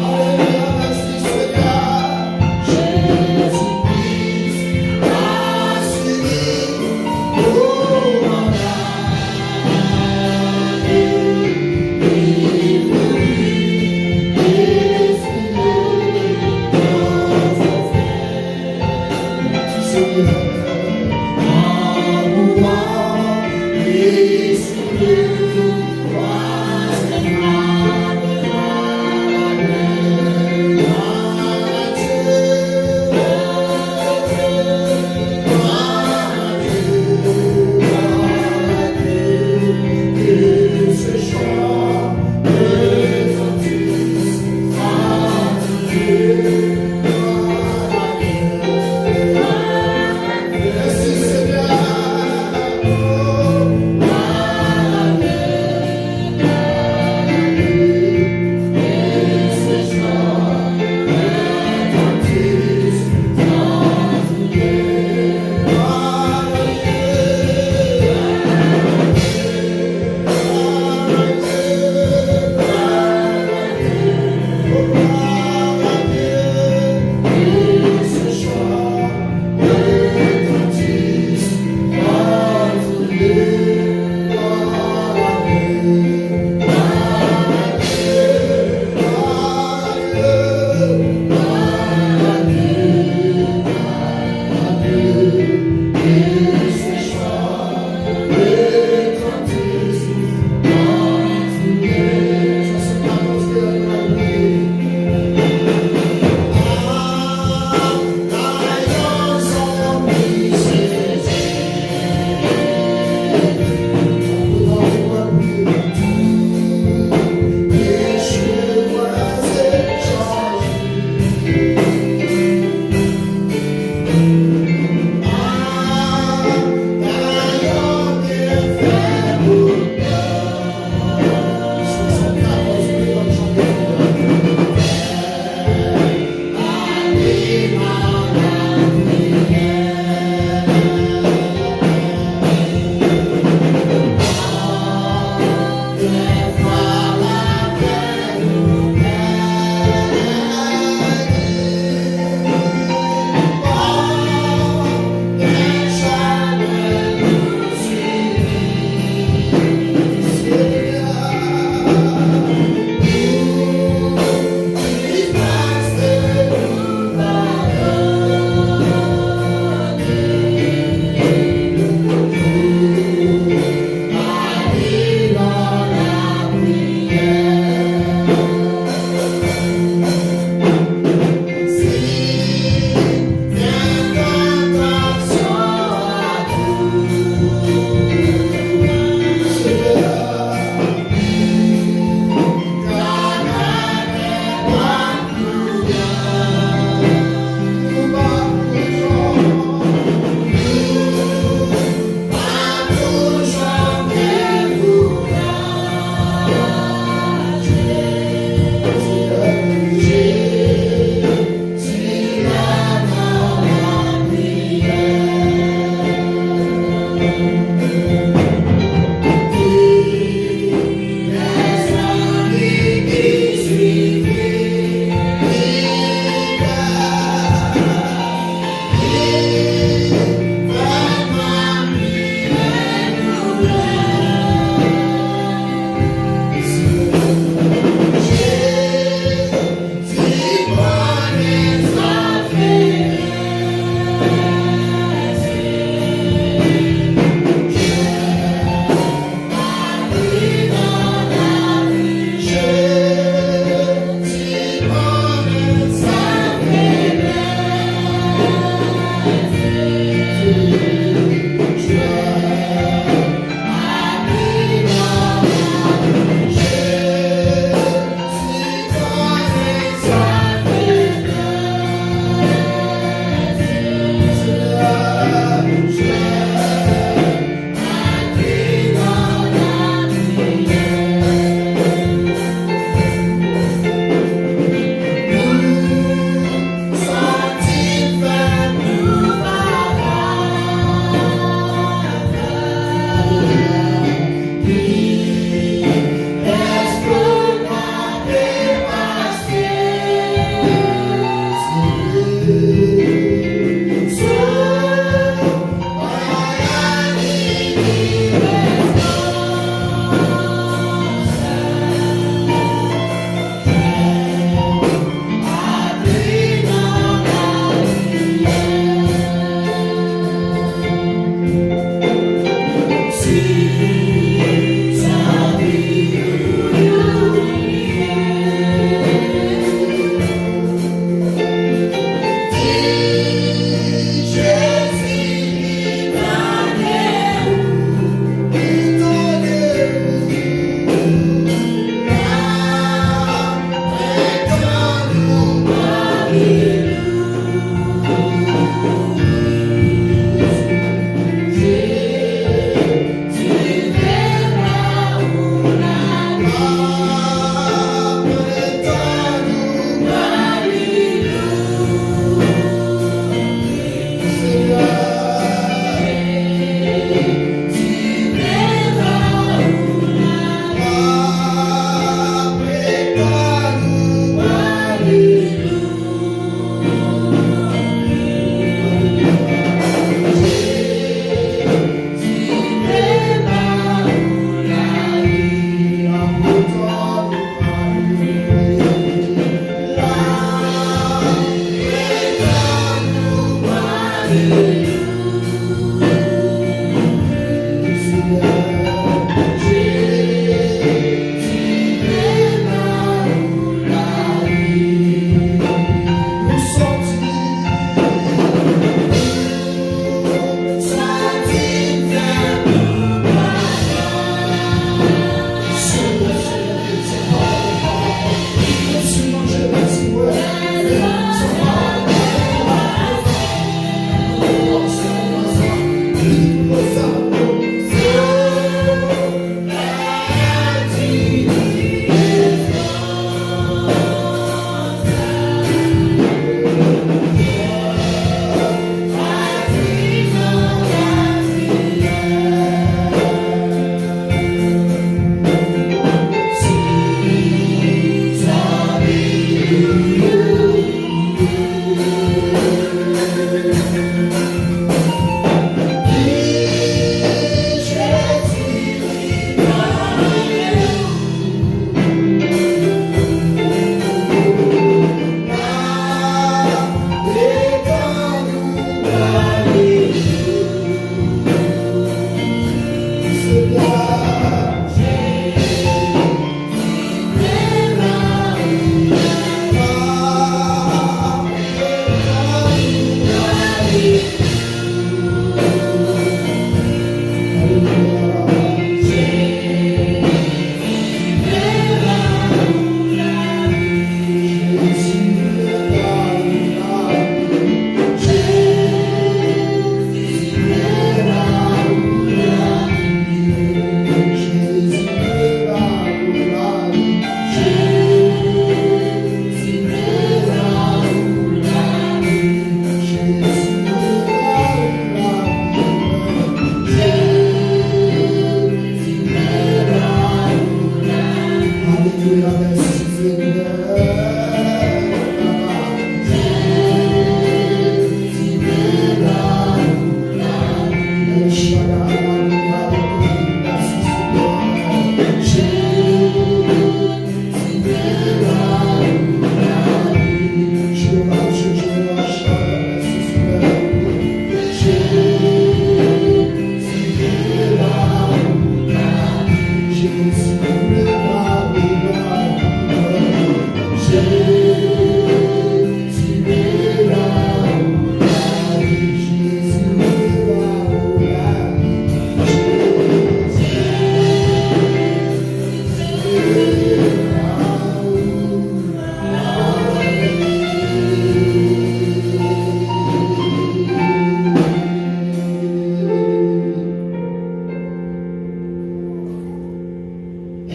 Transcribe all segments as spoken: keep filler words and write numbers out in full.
Alelouya, mèsi Senyè. Jezi Kris, asini, o,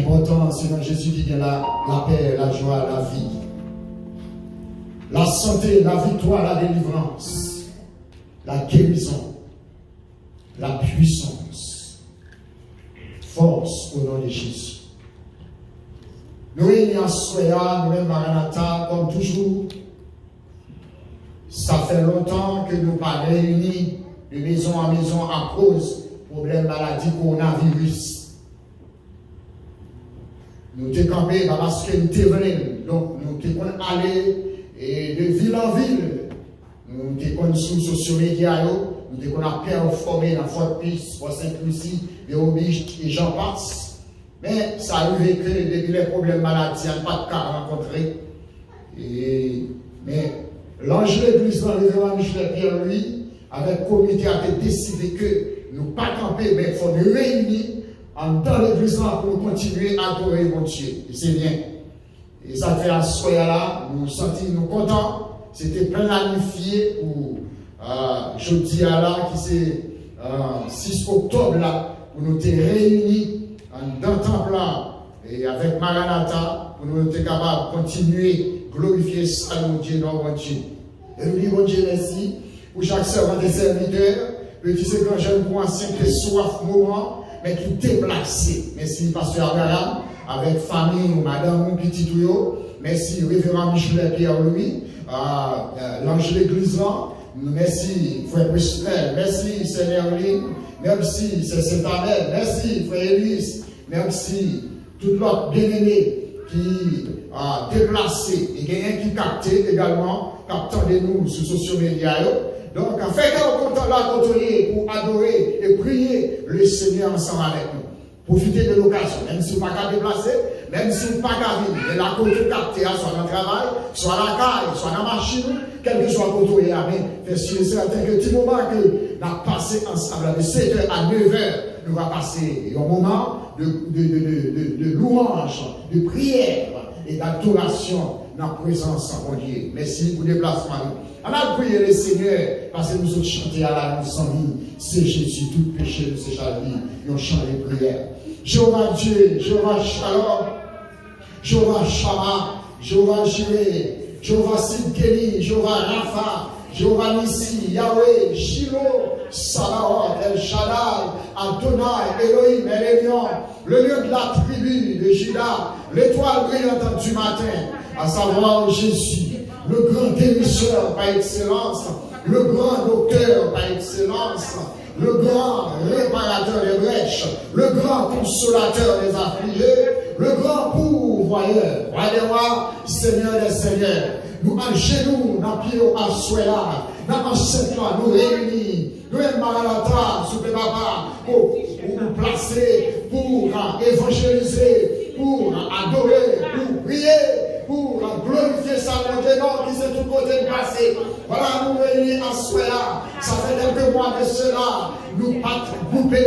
Enpòtan, se nan Jezi ki gen la, lapè, lajwa, lavi, lasante, laviktwa, ladelivrans, lagerizon, lapwisans, fòs, o non de Jezi. Nou reyini aswè a, nou menm Maranata, kòm toujou, sa fè lontan ke nou pa reyini de mezon an mezon akoz pwoblèm maladi kowonaviris. Nou te kanpe pa paske n te vle l. Donk, nou te konn ale, e, de vil an vil. Nou te konn sou sosyo medya yo, nou te konn ap pèfòme nan Fòtpis, Pòsent Lisi, Vero Beach, e jan pas. Men, sa rive ke depi lè pwoblèm maladi a, n pa t ka rankontre. E, men, lanj legliz lan, Reveran Michelet Pierre Louis, avèk komite a te deside ke nou pa kanpe, men fò nou reyini anndan legliz lan pou nou kontinye adore Bondye. E se byen. E sa k fè aswè a la, nou santi nou kontan. Se te planifye pou, euh, jodi a la, ki se, euh, sis oktòb la, pou nou te reyini anndan tanp la, e avèk Maranata, pou nou te kapab kontinye glorifye, salye Bondye, non Bondye. E nou di Bondye mèsi pou chak sèvant e sèvitè, piti se gran jèn pou ansyen, ki te swaf moman, men ki deplase. Mèsi, pastè Abraham, avèk fanmi w, madanm ou, pitit ou yo. Mèsi, Reveran Michelet Pierre Louis, a, a, lanj legliz lan. Mèsi, frè Presnel. Mèsi, sè Nerlin. Mèsi, sè Sentane. Mèsi, frè Elis. Mèsi. Tout lòt byeneme ki, a, deplase e genyen ki kapte egalman, k ap tande nou sou sosyo medya yo. Donk, fè kè w kontan la kote w ye pou adore e priye le Senyè ansanm avèk nou. Pwofite de lokazyon, menm si w pa ka deplase, menm si w pa ka vini, men la kote w kapte a, swa nan travay, swa lakay, swa nan machin ou, kèlkeswa kote w ye a, men fè si e sèten ke ti moman ke n ap pase ansanm la, de sèt è a nèf è, nou va pase yon moman de, de, de louanj, de priyè e dadorasyon nan prezans Bondye. Mèsi pou deplasman nou. Ann al priye le Senyè, paske nou sot chante a la, nou zanmi, se Jezi, tout peche nou se chal li, yon chan de priyè. Jewova Dye, Jewova Shalom, Jewova Shama, Jewova Jire, Jewova Sidkeni, Jewova Rafa, Jewova Nisi, Yahweh, Shilo, Sabaoth, El Shaddai, Adonai, Elohim, El Elyon, le lion de la tribu de Juda, l'étoile brillante du matin, à savoir Jésus, le grand guérisseur par excellence, le grand docteur par excellence, le grand réparateur des brèches, le grand consolateur des affligés, le grand pourvoyeur, roi des rois, seigneur des seigneurs. Nou ajenou nan pye w aswè a, nan ansent la, nou reyini. Nou menm Maranata, souple Papa, pou ou plase, pou evanjelize, pou adore, pou priye, pou glorifye sa Bondye non ki se tout kote n pase. Vwala nou reyini aswè a. Sa fè kèlke mwa de sela, nou pa t gwoupe,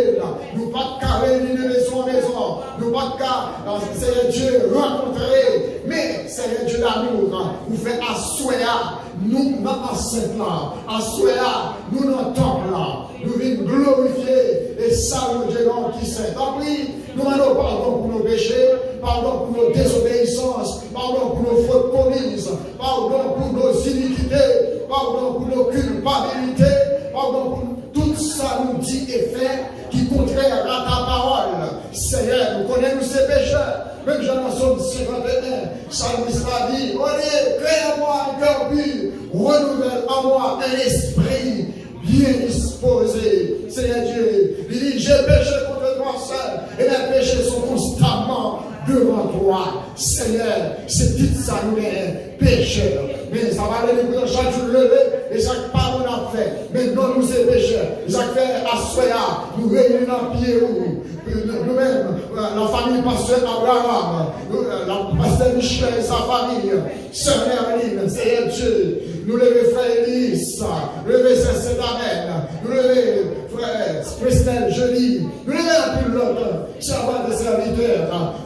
nou pa t ka reyini de mezon an mezon, nou pa t ka, euh, Seyè Dye, rankontre. Men, Seyè Dye damou, ou fè aswè a, nou nan ansent la. Aswè a, nou nan tanp la. Nou vin glorifye e salye Bondye non ki sen. Tanpri, nou mande w padon pou nou peche, padon pou nou dezobeyisans, padon pou nou fot komiz, padon pou nou inikite, padon pou nou kilpabilite, padon pou tout sa nou di e fè ki kontrè a ta pawòl. Seyè, nou konnen nou se pechè. Menm jan nan Sòm senkant e en, salmis la di, Ô Dieu, crée en moi un cœur pur, renouvelle en moi un esprit bien disposé. Seyè Dye, li di, J'ai péché contre toi seul, et mes péchés sont constamment devant toi. Seyè, se tit sa nou genyen, pechè. Men sa pa vle di pou chak jou n leve, e sa k pa bon n ap fè. Men non nou se pechè. E sa k fè aswè a, nou reyini nan pye ou. Nou menm, la fanmi pastè Abraham, nou, la pastè Michel e sa fanmi, sè Merlin, Seyè Dye, nou leve frè Elis, nou leve sè Sentamèn, nou leve frè Presnel Joli, nou leve anpil lòt sèvant e sèvitè,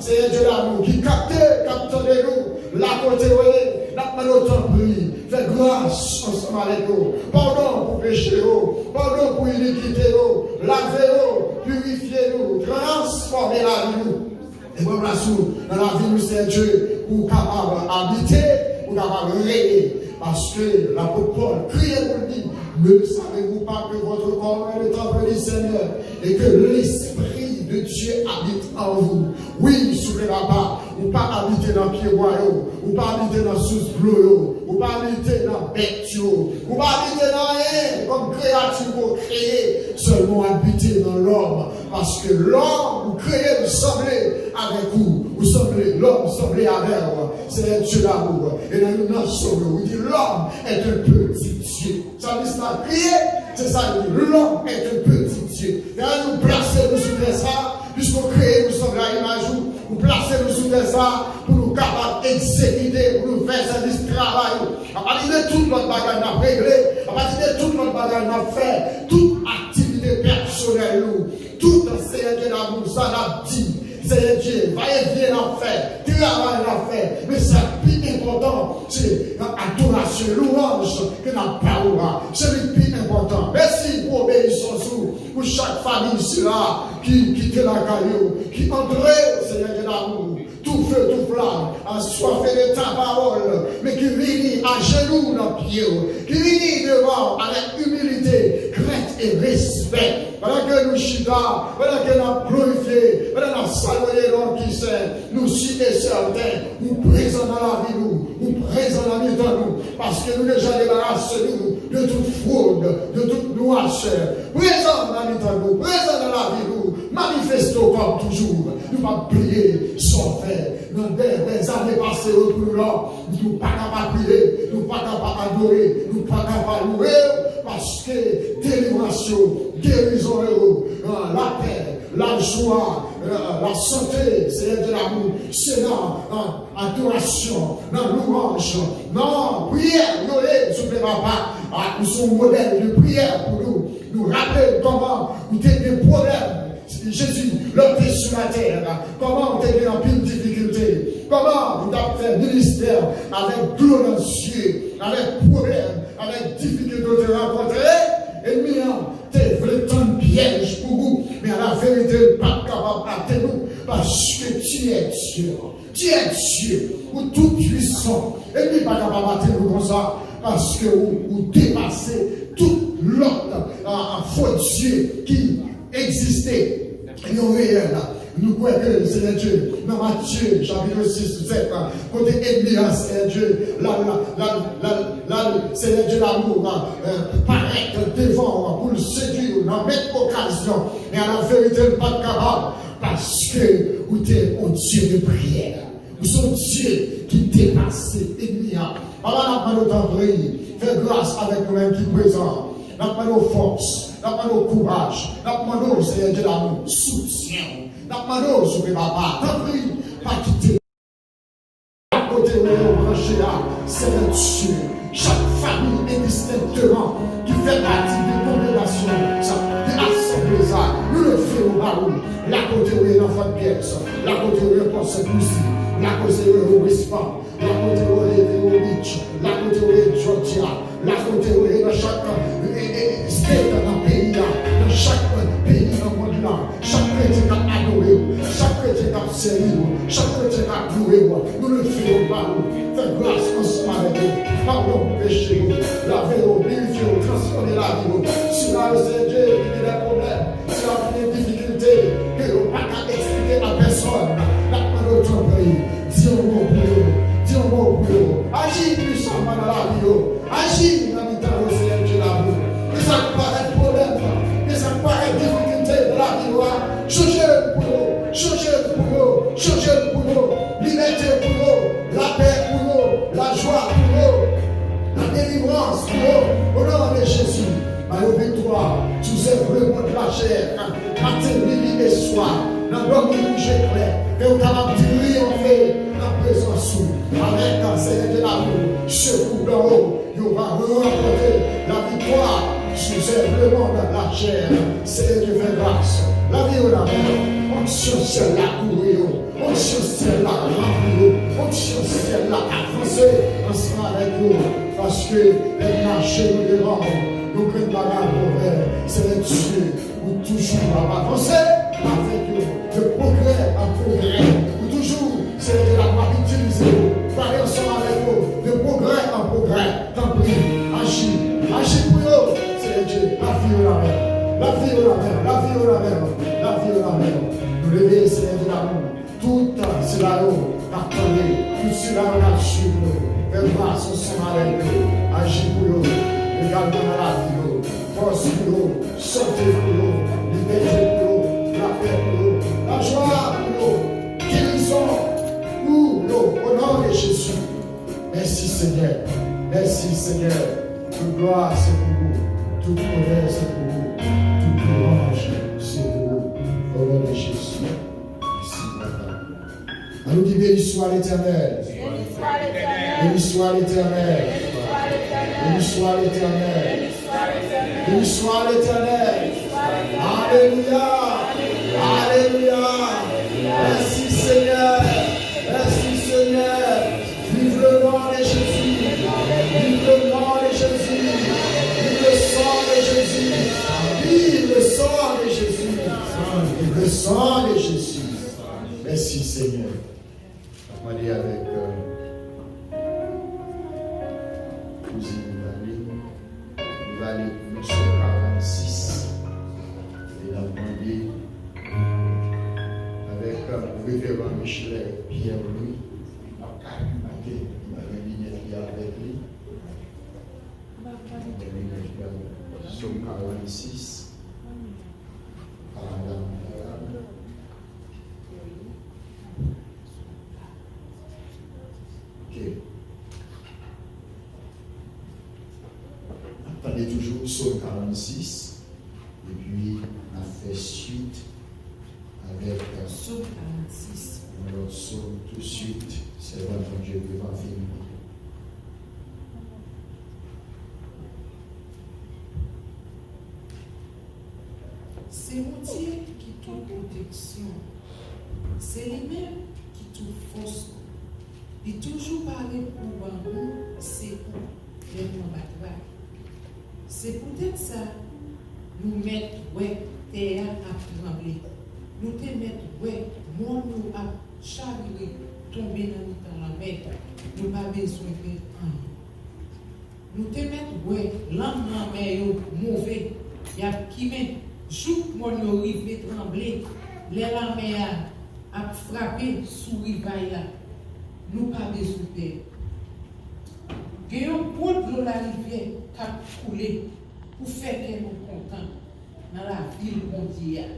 Seyè Dye damou, ki kapte, k ap tande nou, la kote yo ye, n ap mande w tanpri, fè gras ansanm avèk yo. Padon pou peche yo, padon pou inikite yo, lave yo, pirifye nou, transfòme lavi nou. E mwen pral Nan lavi nou, Senyè Dye, pou w kapab abite, pou w kapab reye. Paske lapot Pòl kriye pou l di, ne savez-vous pas que votre corps est le temple du Seigneur et que l'Esprit de Dieu habite en vous? Wi, souple papa, ou pa abite nan pyebwa yo, ou pa abite nan sous dlo yo, ou pa abite nan bèt yo, ou pa abite nan anyen kòm kreyati ke w kreye, sèlman w abite nan lòm. Paske lòm ou kreye l sanble avèk ou, ou sanble, lòm sanble avè w. Senyè Dye damou, e nan youn nan sòm yo, ou di, l'homme est un petit Dieu. Salmis la kriye, se sa li di, l'homme est un petit Dieu. Gade, ou plase nou sou tè sa, piske w kreye nou sanble a imaj ou, ou plase nou sou tè sa pou nou kapab egzekite, pou nou fè sèvis travay ou. Apati de tout lòt bagay n ap regle, apati de tout lòt bagay n ap fè, tout aktivite pèsonèl nou, tout, Senyè Dye damou, sa n ap di, Senyè Dye, vayevyen n ap fè, travay n ap fè, men sa k pi enpòtan, se adorasyon, lwanj ke n ap ba ou a. Se li k pi enpòtan. Mèsi pou obeyisans ou, pou chak fanmi sila ki kite lakay yo, ki antre, Senyè Dye damou, tou feu, tou flamme, assoiffé de ta parole, men ki vini ajenou nan pye w, ki vini devan w avèk imilite, krent e respè. Pandan ke nou chita, pandan ke n ap glorifye, pandan n ap salye non ki sen, nou si e sèten, ou prezan nan lavi nou, ou prezan nan mitan nou, paske nou deja debarase nou de tout fwod, de tout nwasè. Prezan nan mitan nou, prezan nan lavi nou, manifeste w kòm toujou. Nou p ap bliye sa w fè nan dè, dè zane pase yo pou nou la. Nou pa ka pa priye, nou pa ka pa adore, nou pa ka pa louwe w, paske delivrans yo, gerizon yo, ah, lapè, lajwa, ah, lasante, Senyè Dye damou, se nan, ah, adorasyon, nan lwanj, nan priyè yo ye, souple papa. Ah, ou se yon modèl de priyè pou nou. Nou raple kòman ou te gen pwoblèm, Jezi, lè w te sou latè, kòman w te gen anpil difikilte, kòman ou t ap fè ministè avèk dlo nan zye, avèk pwoblèm, avèk difikilte w te rankontre. Ènmi an te vle tann pyèj pou ou, men alaverite, l pa t kapab atenn ou, paske tu es Dieu. Tu es Dieu, ou tou pwisan. Ènmi pa kapab atenn ou konsa, paske ou, ou depase tout lòt, a, a, fo dye ki egziste. Yo reyèl. Nou kwè ke, Senyè Dye, nan Matye, chapit sis, sèt, kote ènmi an, Senyè Dye, l ap, l ap, l ap, l ap, l ap, Senyè Dye damou, eh, parèt devan w pou l sedui w nan menm okazyon. Men alaverite, l pa t kapab, paske ou te yon Dye de priyè. Ou se yon Dye ki depase ènmi an. Papa, n ap mande w tanpri, fè gras avèk nou menm ki prezan. N ap mande w fòs, n ap mande w kouraj, n ap mande w, Senyè Dye damou, soutyen w. N ap mande w, souple papa, tanpri, pa kite. Kote w ye branche a, Senyè Dye, chak fanmi endistenkteman ki fè pati de kongregasyon sa, de asanble sa, nou leve yo ba ou. La kote w ye nan fòt pyès, la kote w ye Pòt Sent Lisi, la kote w ye Wespan, la kote w ye Vero Beach, la kote w ye Georgia, la kote w ye nan chak, e, e, state nan peyi a, nan chak peyi nan mond lan, chak kretyen k ap adore w, chak kretyen k ap sèvi w, chak kretyen k ap louwe w, nou leve yo ba ou. Fè gras ansanm avèk yo. Padone peche yo. Lave yo, pirifye yo, transfòme lavi yo. Sila yo, Senyè Dye, ki gen dè pwoblèm, sila ki gen difikilte ke yo pa ka eksplike a pèsòn, n ap mande w tanpri, di yon mo pou yo, di yon mo pou yo. Aji pwisamman nan lavi yo. Aji nan mitan yo, Senyè Dye damou. Ke sa k parèt pwoblèm, ke sa k parèt difikilte nan lavi yo a, chanje l pou yo, chanje l pou yo, chanje l pou yo. Libète pou yo, lapè pou yo, lajwa pou yo, ladelivrans pou yo. O non de Jezi, ba yo viktwa sou zèv lemonn lachè, maten, midi e swa, nan dòmi, kouche klè, ke yo kapab triyonfe nan prezans ou, avèk, Senyè Dye damou, sekou dan ou, yo va ranpòte laviktwa sou zèv lemonn lachè. Senyè Dye fè gras, lave yo lavi, onksyon syèl la kouvri yo, onksyon syèl la ranpli yo, onksyon syèl la avanse ansanm avèk yo, paske lè n mache nou devan ou, nou pran bagay pou fè. Senyè Dye, ou toujou ap avanse avèk yo, de pwogrè an pwogrè, ou toujou Lavi yo nan men w, lavi yo nan men w. Nou leve, Senyè de lamou, tout sila yo n ap tande, tout sila yo n ap swiv nou. Fè gras ansanm avèk yo, aji pou yo, egalman nan lavi yo. Fòs pou yo, sante pou yo, libète pou yo, lapè pou yo, lajwa pou yo, gerizon pou yo, o non de Jezi. Mèsi, Senyè. Mèsi, Senyè. Tout glwa se pou ou. Tout onè se pou ou. Tout lwanj se pou ou. O non de Jezi. Mèsi, Papa. Ann nou di, béni soit l'Éternel. Béni soit l'Éternel. Béni soit l'Éternel. Béni soit l'Éternel. Alelouya. Alelouya. Mèsi, Senyè. Mèsi, Senyè. Vive le nom de Jésus. Vive le nom de Jésus. Vive le sang de Jésus. Vive le sang de Jésus. Vive le sang de Jésus. Mèsi, Senyè. N ap mande avèk, euh, kouzin Valine. Li va li nan Sòm karannsis. E n ap mande avèk, euh, Reveran Michelet Pierre Louis. Li p ap ka li maten, li pa gen linèt li avèk li. Li gen linèt li avèk li. Sòm karannsis. Pa madanm Pierre. Ok. N ap tande toujou Sòm karannsis, epi n ap fè swit avèk, euh, Sòm karannsis. Yon lòt sòm touswit, sèvant Bondye vivan fini. Se Bondye ki tout pwoteksyon. Se li menm ki tout fòs nou. Li toujou pare pou ban nou sekou lè nou anba tray. Se poutèt sa, nou mèt wè tè a ap tranble. Nou te mèt wè mòn yo ap chavire, tonbe nan mitan lanmè. Nou pa bezwen pè anyen. Nou te mèt wè lanm lanmè yo move, y ap kimen jouk mòn yo rive tranble. Lè lanmè a ap frape sou rivay la, nou pa bezwen pè. Gen yon gwo dlo larivyè k ap koule pou fè kè nou kontan nan lavil Bondye a.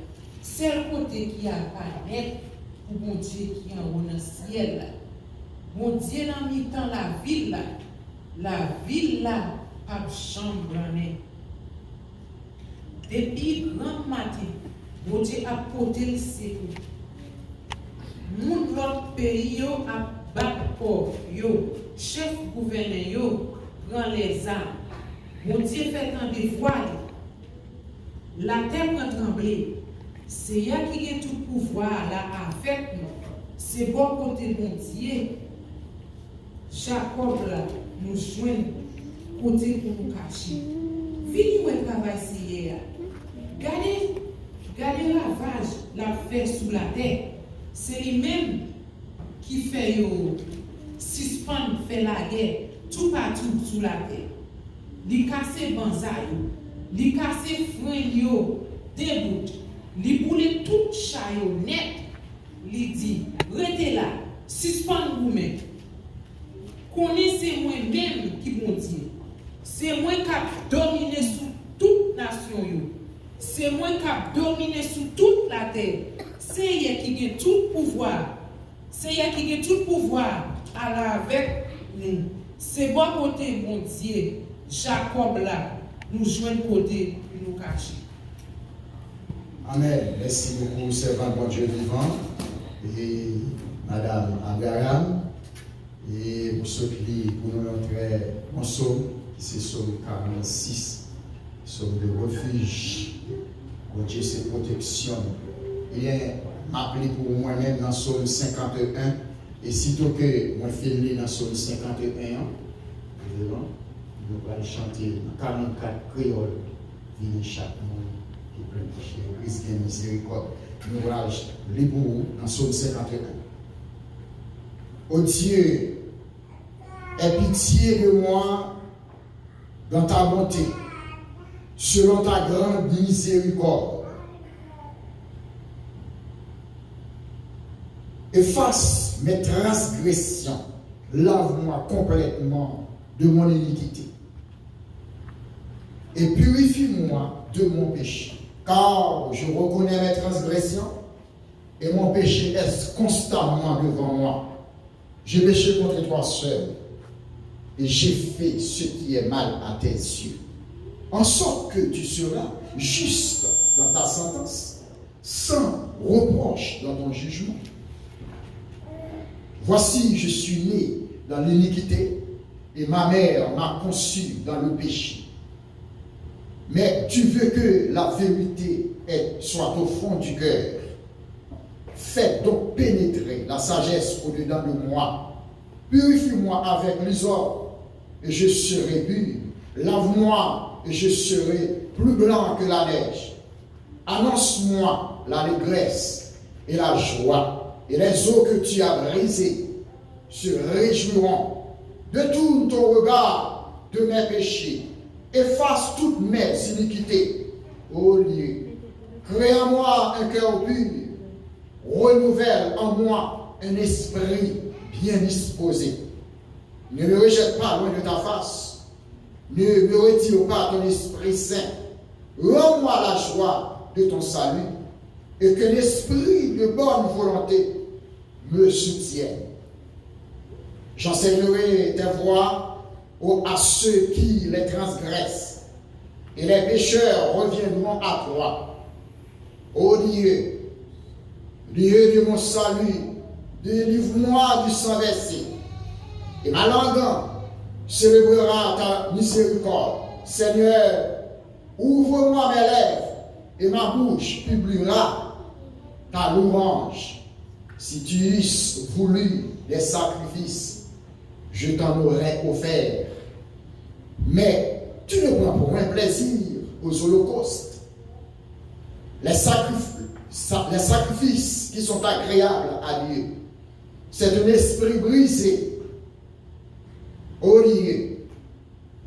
Sèl kote ki apa nèt pou Bondye ki anwo nan syèl la. Bondye nan mitan lavil la, lavil la p ap janm blannen. Depi granm maten, Bondye ap pote l sekou. Moun lòt peyi yo ap bat pòv yo, chèf gouvènè yo pran lèzam. Bondye fè tande vwa li. Latè pran tranble. Seyè ki gen tout pouvwa a la avèk nou. Se bò kote Bondye Jakòb la, nou jwenn kote pou nou kache. Vini wè travay Seyè a. Gade, gade ravaj l ap fè sou latè. Se li menm ki fè yo sispann fè lagè toupatou sou latè. Li kase banza yo, li kase fren yo de bout, li boule tout cha yo nèt. Li di, rete la, sispann goumen. Konnen se mwen menm ki Bondye. Se mwen k ap domine sou tout nasyon yo. Se mwen k ap domine sou tout latè. Seyè ki gen tout pouvwa. Seyè ki gen tout pouvwa a la avèk nou. Se bò kote Bondye Jakòb la nou jwenn kote pou nou kache. Amèn. Mèsi bokou, sèvant Bondye vivan e madanm Abraham. E pou sot li pou nou yon trè bon sòm, ki se sòm karannsis, sòm de refij. Bondye se pwoteksyon nou. Ebyen, m ap li pou mwen menm nan sòm senkanteyen. E sito ke mwen fin li nan sòm senkanteyen an, nou pral chante nan karannkat kreyòl, vini chak moun ki plen peche, Kris gen mizerikòd. Nou pral li pou ou nan sòm senkanteyen. Ô Dieu, aie pitié de moi dans ta bonté, selon ta grande miséricorde, Efface mes transgressions, lave-moi complètement de mon iniquité, et purifie-moi de mon péché. Car je reconnais mes transgressions, et mon péché est constamment devant moi. J'ai péché contre toi seul, et j'ai fait ce qui est mal à tes yeux. En sorte que tu seras juste dans ta sentence, sans reproche dans ton jugement. Voici, je suis né dans l'iniquité, et ma mère m'a conçu dans le péché. Mais tu veux que la vérité est, soit au fond du cœur. Fais donc pénétrer la sagesse au-dedans de moi. Purifie-moi avec l'hysope, et je serai pur. Lave-moi, et je serai plus blanc que la neige. Annonce-moi l'allégresse et la joie, et les os que tu as brisés se réjouiront. Détourne ton regard de mes péchés, efface toutes mes iniquités. Ô Dieu, crée en moi un cœur pur, renouvelle en moi un esprit bien disposé. Ne me rejette pas loin de ta face. Ne me retire pas ton Esprit Saint. Rends-moi la joie de ton salut, et que l'esprit de bonne volonté me soutienne. J'enseignerai tes voies au- à ceux qui les transgressent, et les pécheurs reviendront à toi. Ô Dieu, Dieu de mon salut, délivre-moi du sang versé, et ma langue célébrera ta miséricorde. Seigneur, ouvre-moi mes lèvres, et ma bouche publiera ta louange. Si tu eusses voulu des sacrifices, je t'en aurais offert. Mais tu ne prends point plaisir aux holocaustes. Les sacrif- sa- les sacrifices qui sont agréables à Dieu, c'est un esprit brisé. Ô Dieu,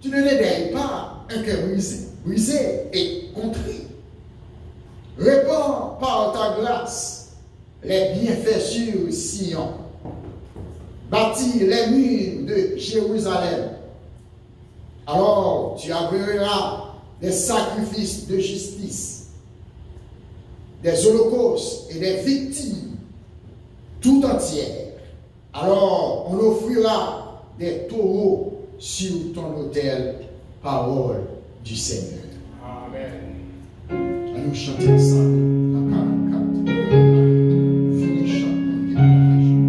tu ne dédaignes pas un cœur brisé, brisé et contrit. Répands par ta grâce les bienfaits sur Sion. Bâtis les murs de Jérusalem. Alors tu agréeras des sacrifices de justice, des holocaustes et des victimes tout entières. Alors on offrira des taureaux sur ton autel. Parole du Seigneur. Amen. Ann nou chante ansanm nan karannkat. Vini chak moun ki nan rejon.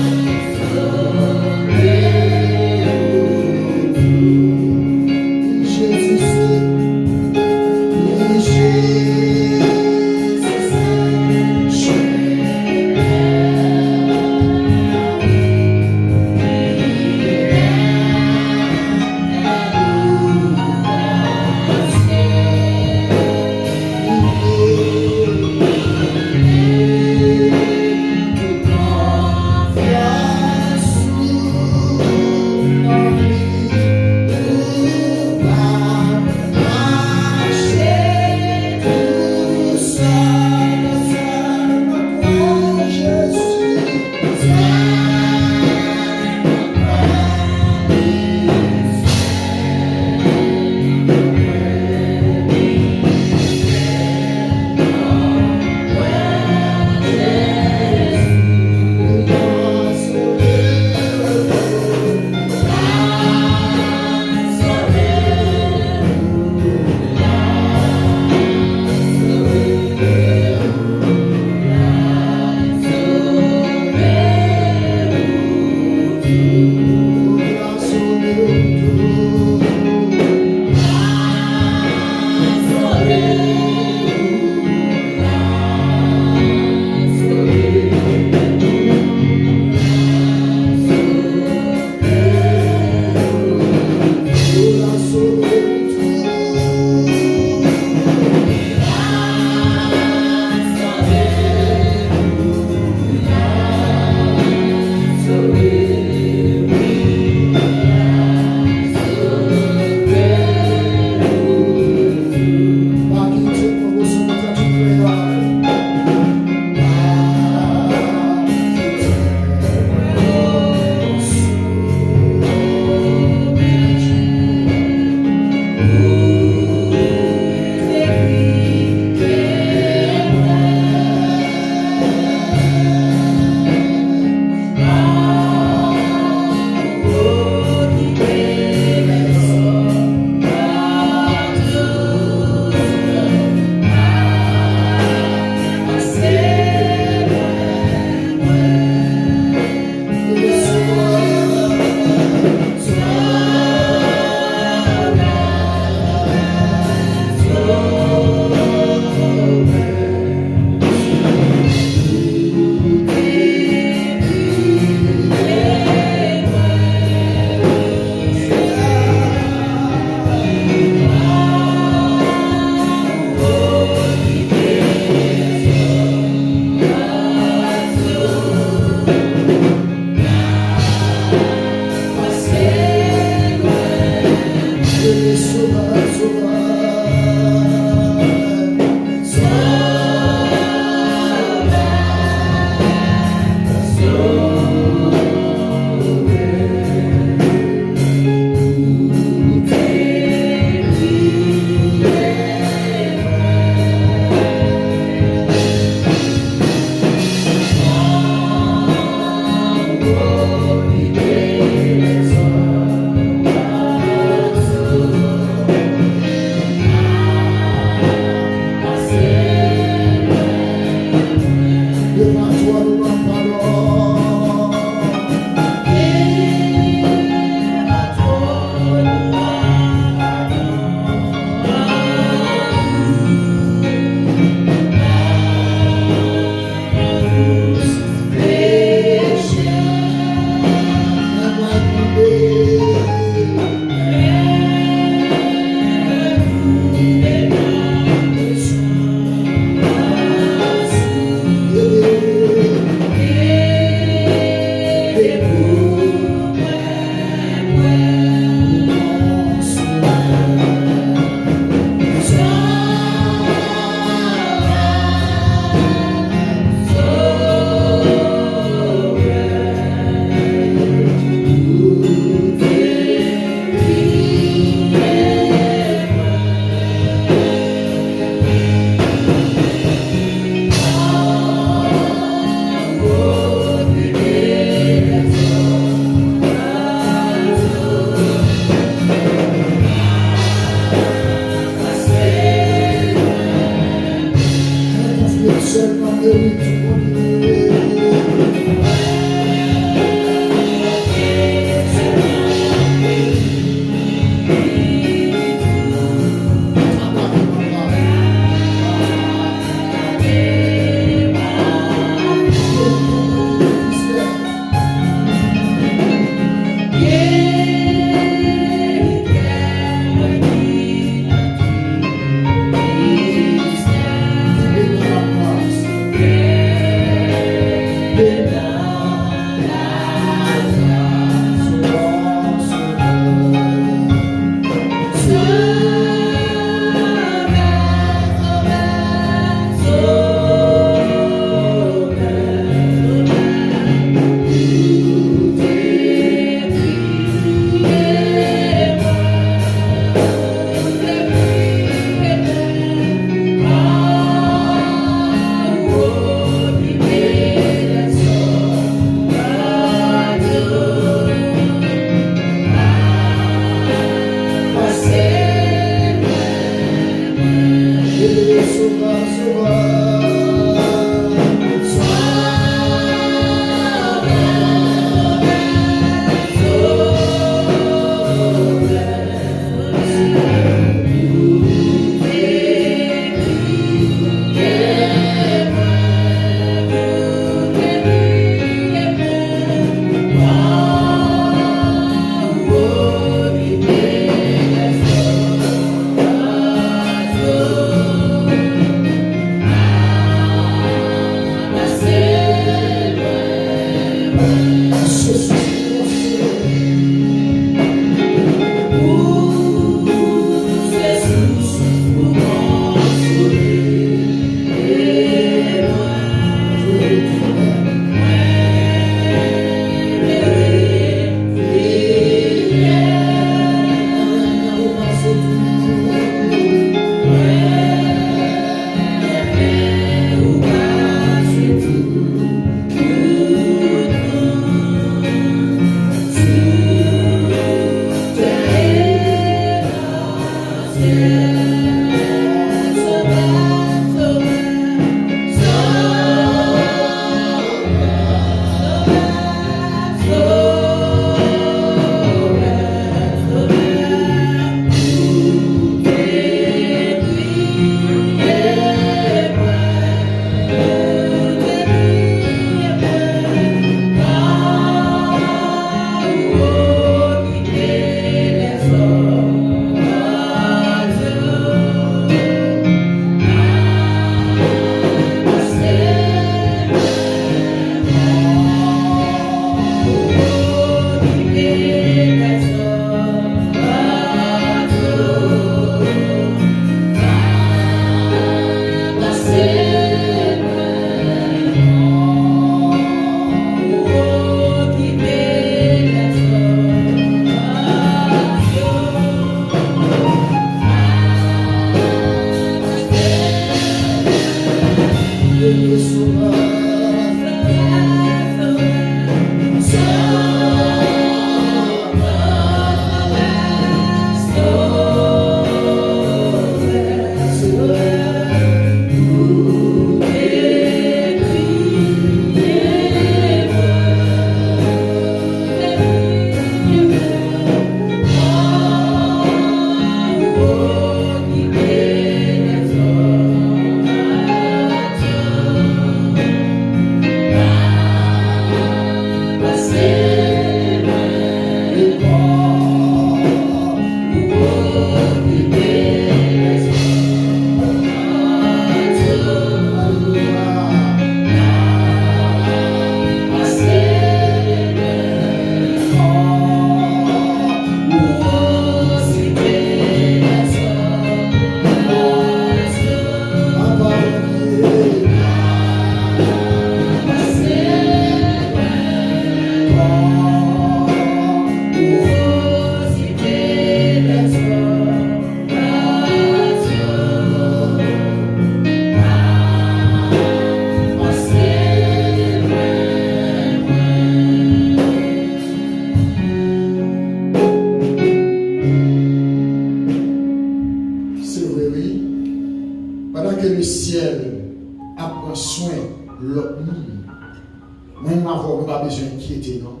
bezwen enkyete, non.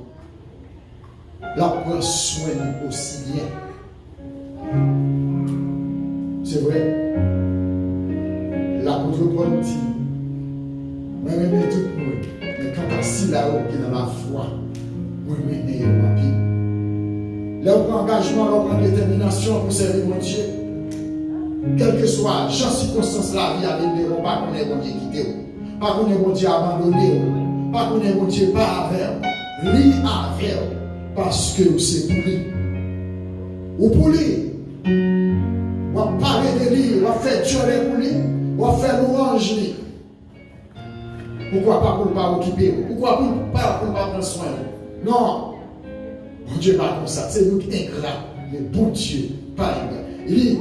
L ap pran swen nou osi byen. Se vre. Lapot Pòl di, mwen renmen tout moun, men kanta sila yo ki nan lafwa, mwen renmen yo anpil. Lè w pran angajman, lè w pran detèminasyon pou sèvi Bondye, kèlkeswa jan sikonstans lavi a vin devan w, pa konnen Bondye kite w. Pa konnen Bondye abandone w. Pa konnen Bondye pa avè w. Li avè w paske w se pou li. Ou pou li. W ap pale de li, w ap fè djòlè pou li, w ap fè lwanj li. Poukwa pa pou l pa okipe w? Poukwa pou l pa, pou l pa pran swen w? Non. Bondye pa konsa. Se nou k engra. Men Bondye pa engra. Li di,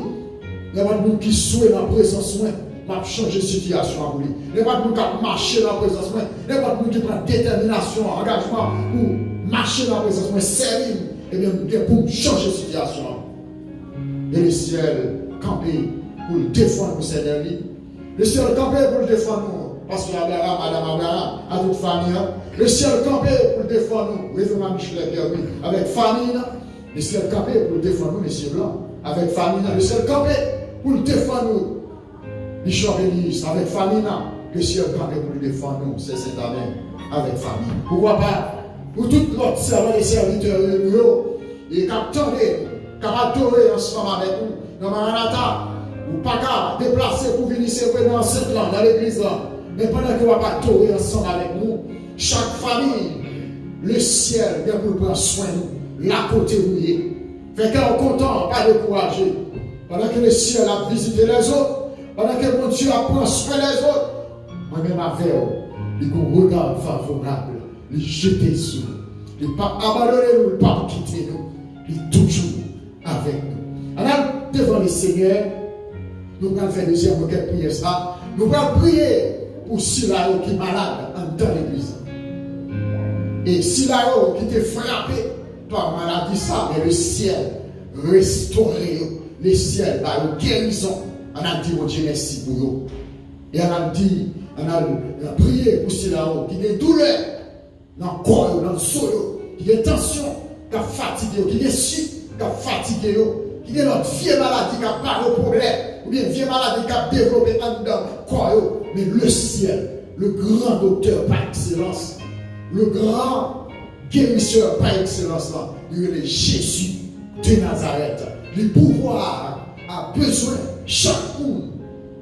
nenpòt moun ki swe nan prezans mwen, m ap chanje sitiyasyon an pou li. Nenpòt moun k ap mache nan prezans mwen, nenpòt moun ki pran detèminasyon, angajman pou mache nan prezans mwen, sèvi m, ebyen, m gen pou m chanje sitiyasyon an. E lesyèl kanpe pou l defann nou, Senyè, li. Lesyèl kanpe pou l defann nou, Pastè Abraham, Madam Abraham, a tout fanmi an. Lesyèl kanpe pou l defann nou, Reveran Michelet Pierre, wi, avèk fanmi l. Lesyèl kanpe pou l defann nou, Mesye Blan, avèk fanmi l. Lesyèl kanpe pou l defann nou, Bishop Elias, avèk fanmi l. Lesyèl kanpe pou l defann nou, Sè Sentane, avèk fanmi l. Poukwa pa pou tout lòt sèvant e sèvitè nou yo, e k ap tande, k ap adore ansanm avèk nou nan Maranata. Ou pa ka deplase pou vini, se vre, nan ansent lan, nan legliz lan. Men pandan ke w ap adore ansanm avèk nou, chak fanmi, lesyèl gen pou l pran swen nou, la kote nou ye. Fè kè w kontan, pa dekouraje. Pandan ke lesyèl ap vizite lèzòt, pandan ke Bondye ap pran swen lèzòt, mwen menm avè w, li gon rega favorab. Li jete sou nou. Li p ap abandone nou, li p ap kite nou. Li toujou avèk nou. Ann al devan Lesenyè. Nou pral fè dezyèm rekèt priyè sa. Nou pral priye pou sila yo ki malad anndan legliz la. E sila yo ki te frape pa maladi sa, men lesyèl restore yo. Lesyèl ba yo gerizon. Ann al di Bondye mèsi pou yo. E ann al di, ann al priye pou sila yo ki gen doulè nan kò yo, nan zo yo, ki gen tansyon k ap fatige yo, ki gen sik k ap fatige yo, ki gen lòt vye maladi k ap ba yo pwoblèm, oubyen vye maladi k ap devlope anndan kò yo. Men lesyèl, le grand docteur par excellence, le grand guérisseur par excellence la, li rele Jezi de Nazarèt. Li pouvwa a bezwen chak moun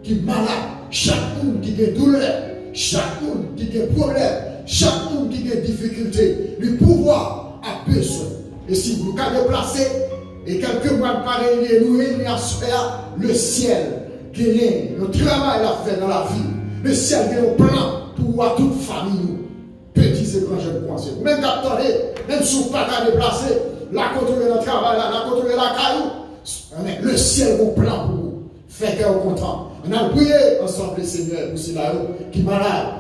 ki malad, chak moun ki gen doulè, chak moun ki gen pwoblèm, chak moun ki gen difikilte, li pouvwa a bezwen. E si nou ka deplase, e kèlke mwa n pa reyini, e nou reyini aswè a, lesyèl genyen yon travay l ap fè nan lavi. Lesyèl gen yon plan pou ou a tout fanmi ou. Peti se gran jèn koumanse. Ou menm k ap tande, menm si w pa ka deplase, la kote w ye nan travay la, la kote w ye lakay ou, lesyèl gon plan pou ou. Fè kè w kontan. Ann al priye ansanm, Lesenyè, pou sila yo ki malad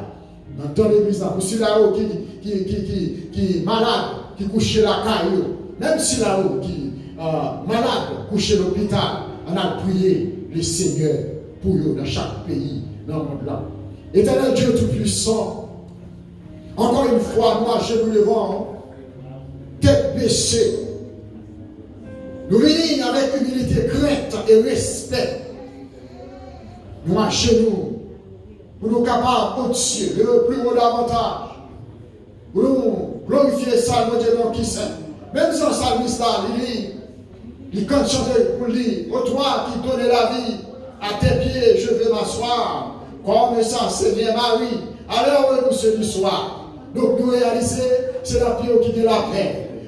anndan legliz la, pou sila yo ki, ki, ki, ki, ki malad, ki kouche lakay yo, menm sila yo ki, ah, malad, kouche lopital, ann al priye Lesenyè pou yo nan chak peyi nan mond lan. Etènèl Dye Toupisan, ankò yon fwa, nou ajenou devan w, tèt bese. Nou vini avèk imilite, krent e respè. Nou ajenou pou nou kapab, Bondye, leve pli wo davantaj, pou nou glorifye sa Bondye nan ki sen. Menm jan salmis la, li di, li kant chante pou li, ô toi qui donnes la vie à tes pieds, je veux m'asseoir comme ça, Seigneur Marie, à l'heure où nous se soir. Donk, nou reyalize se nan pye w ki gen lapè.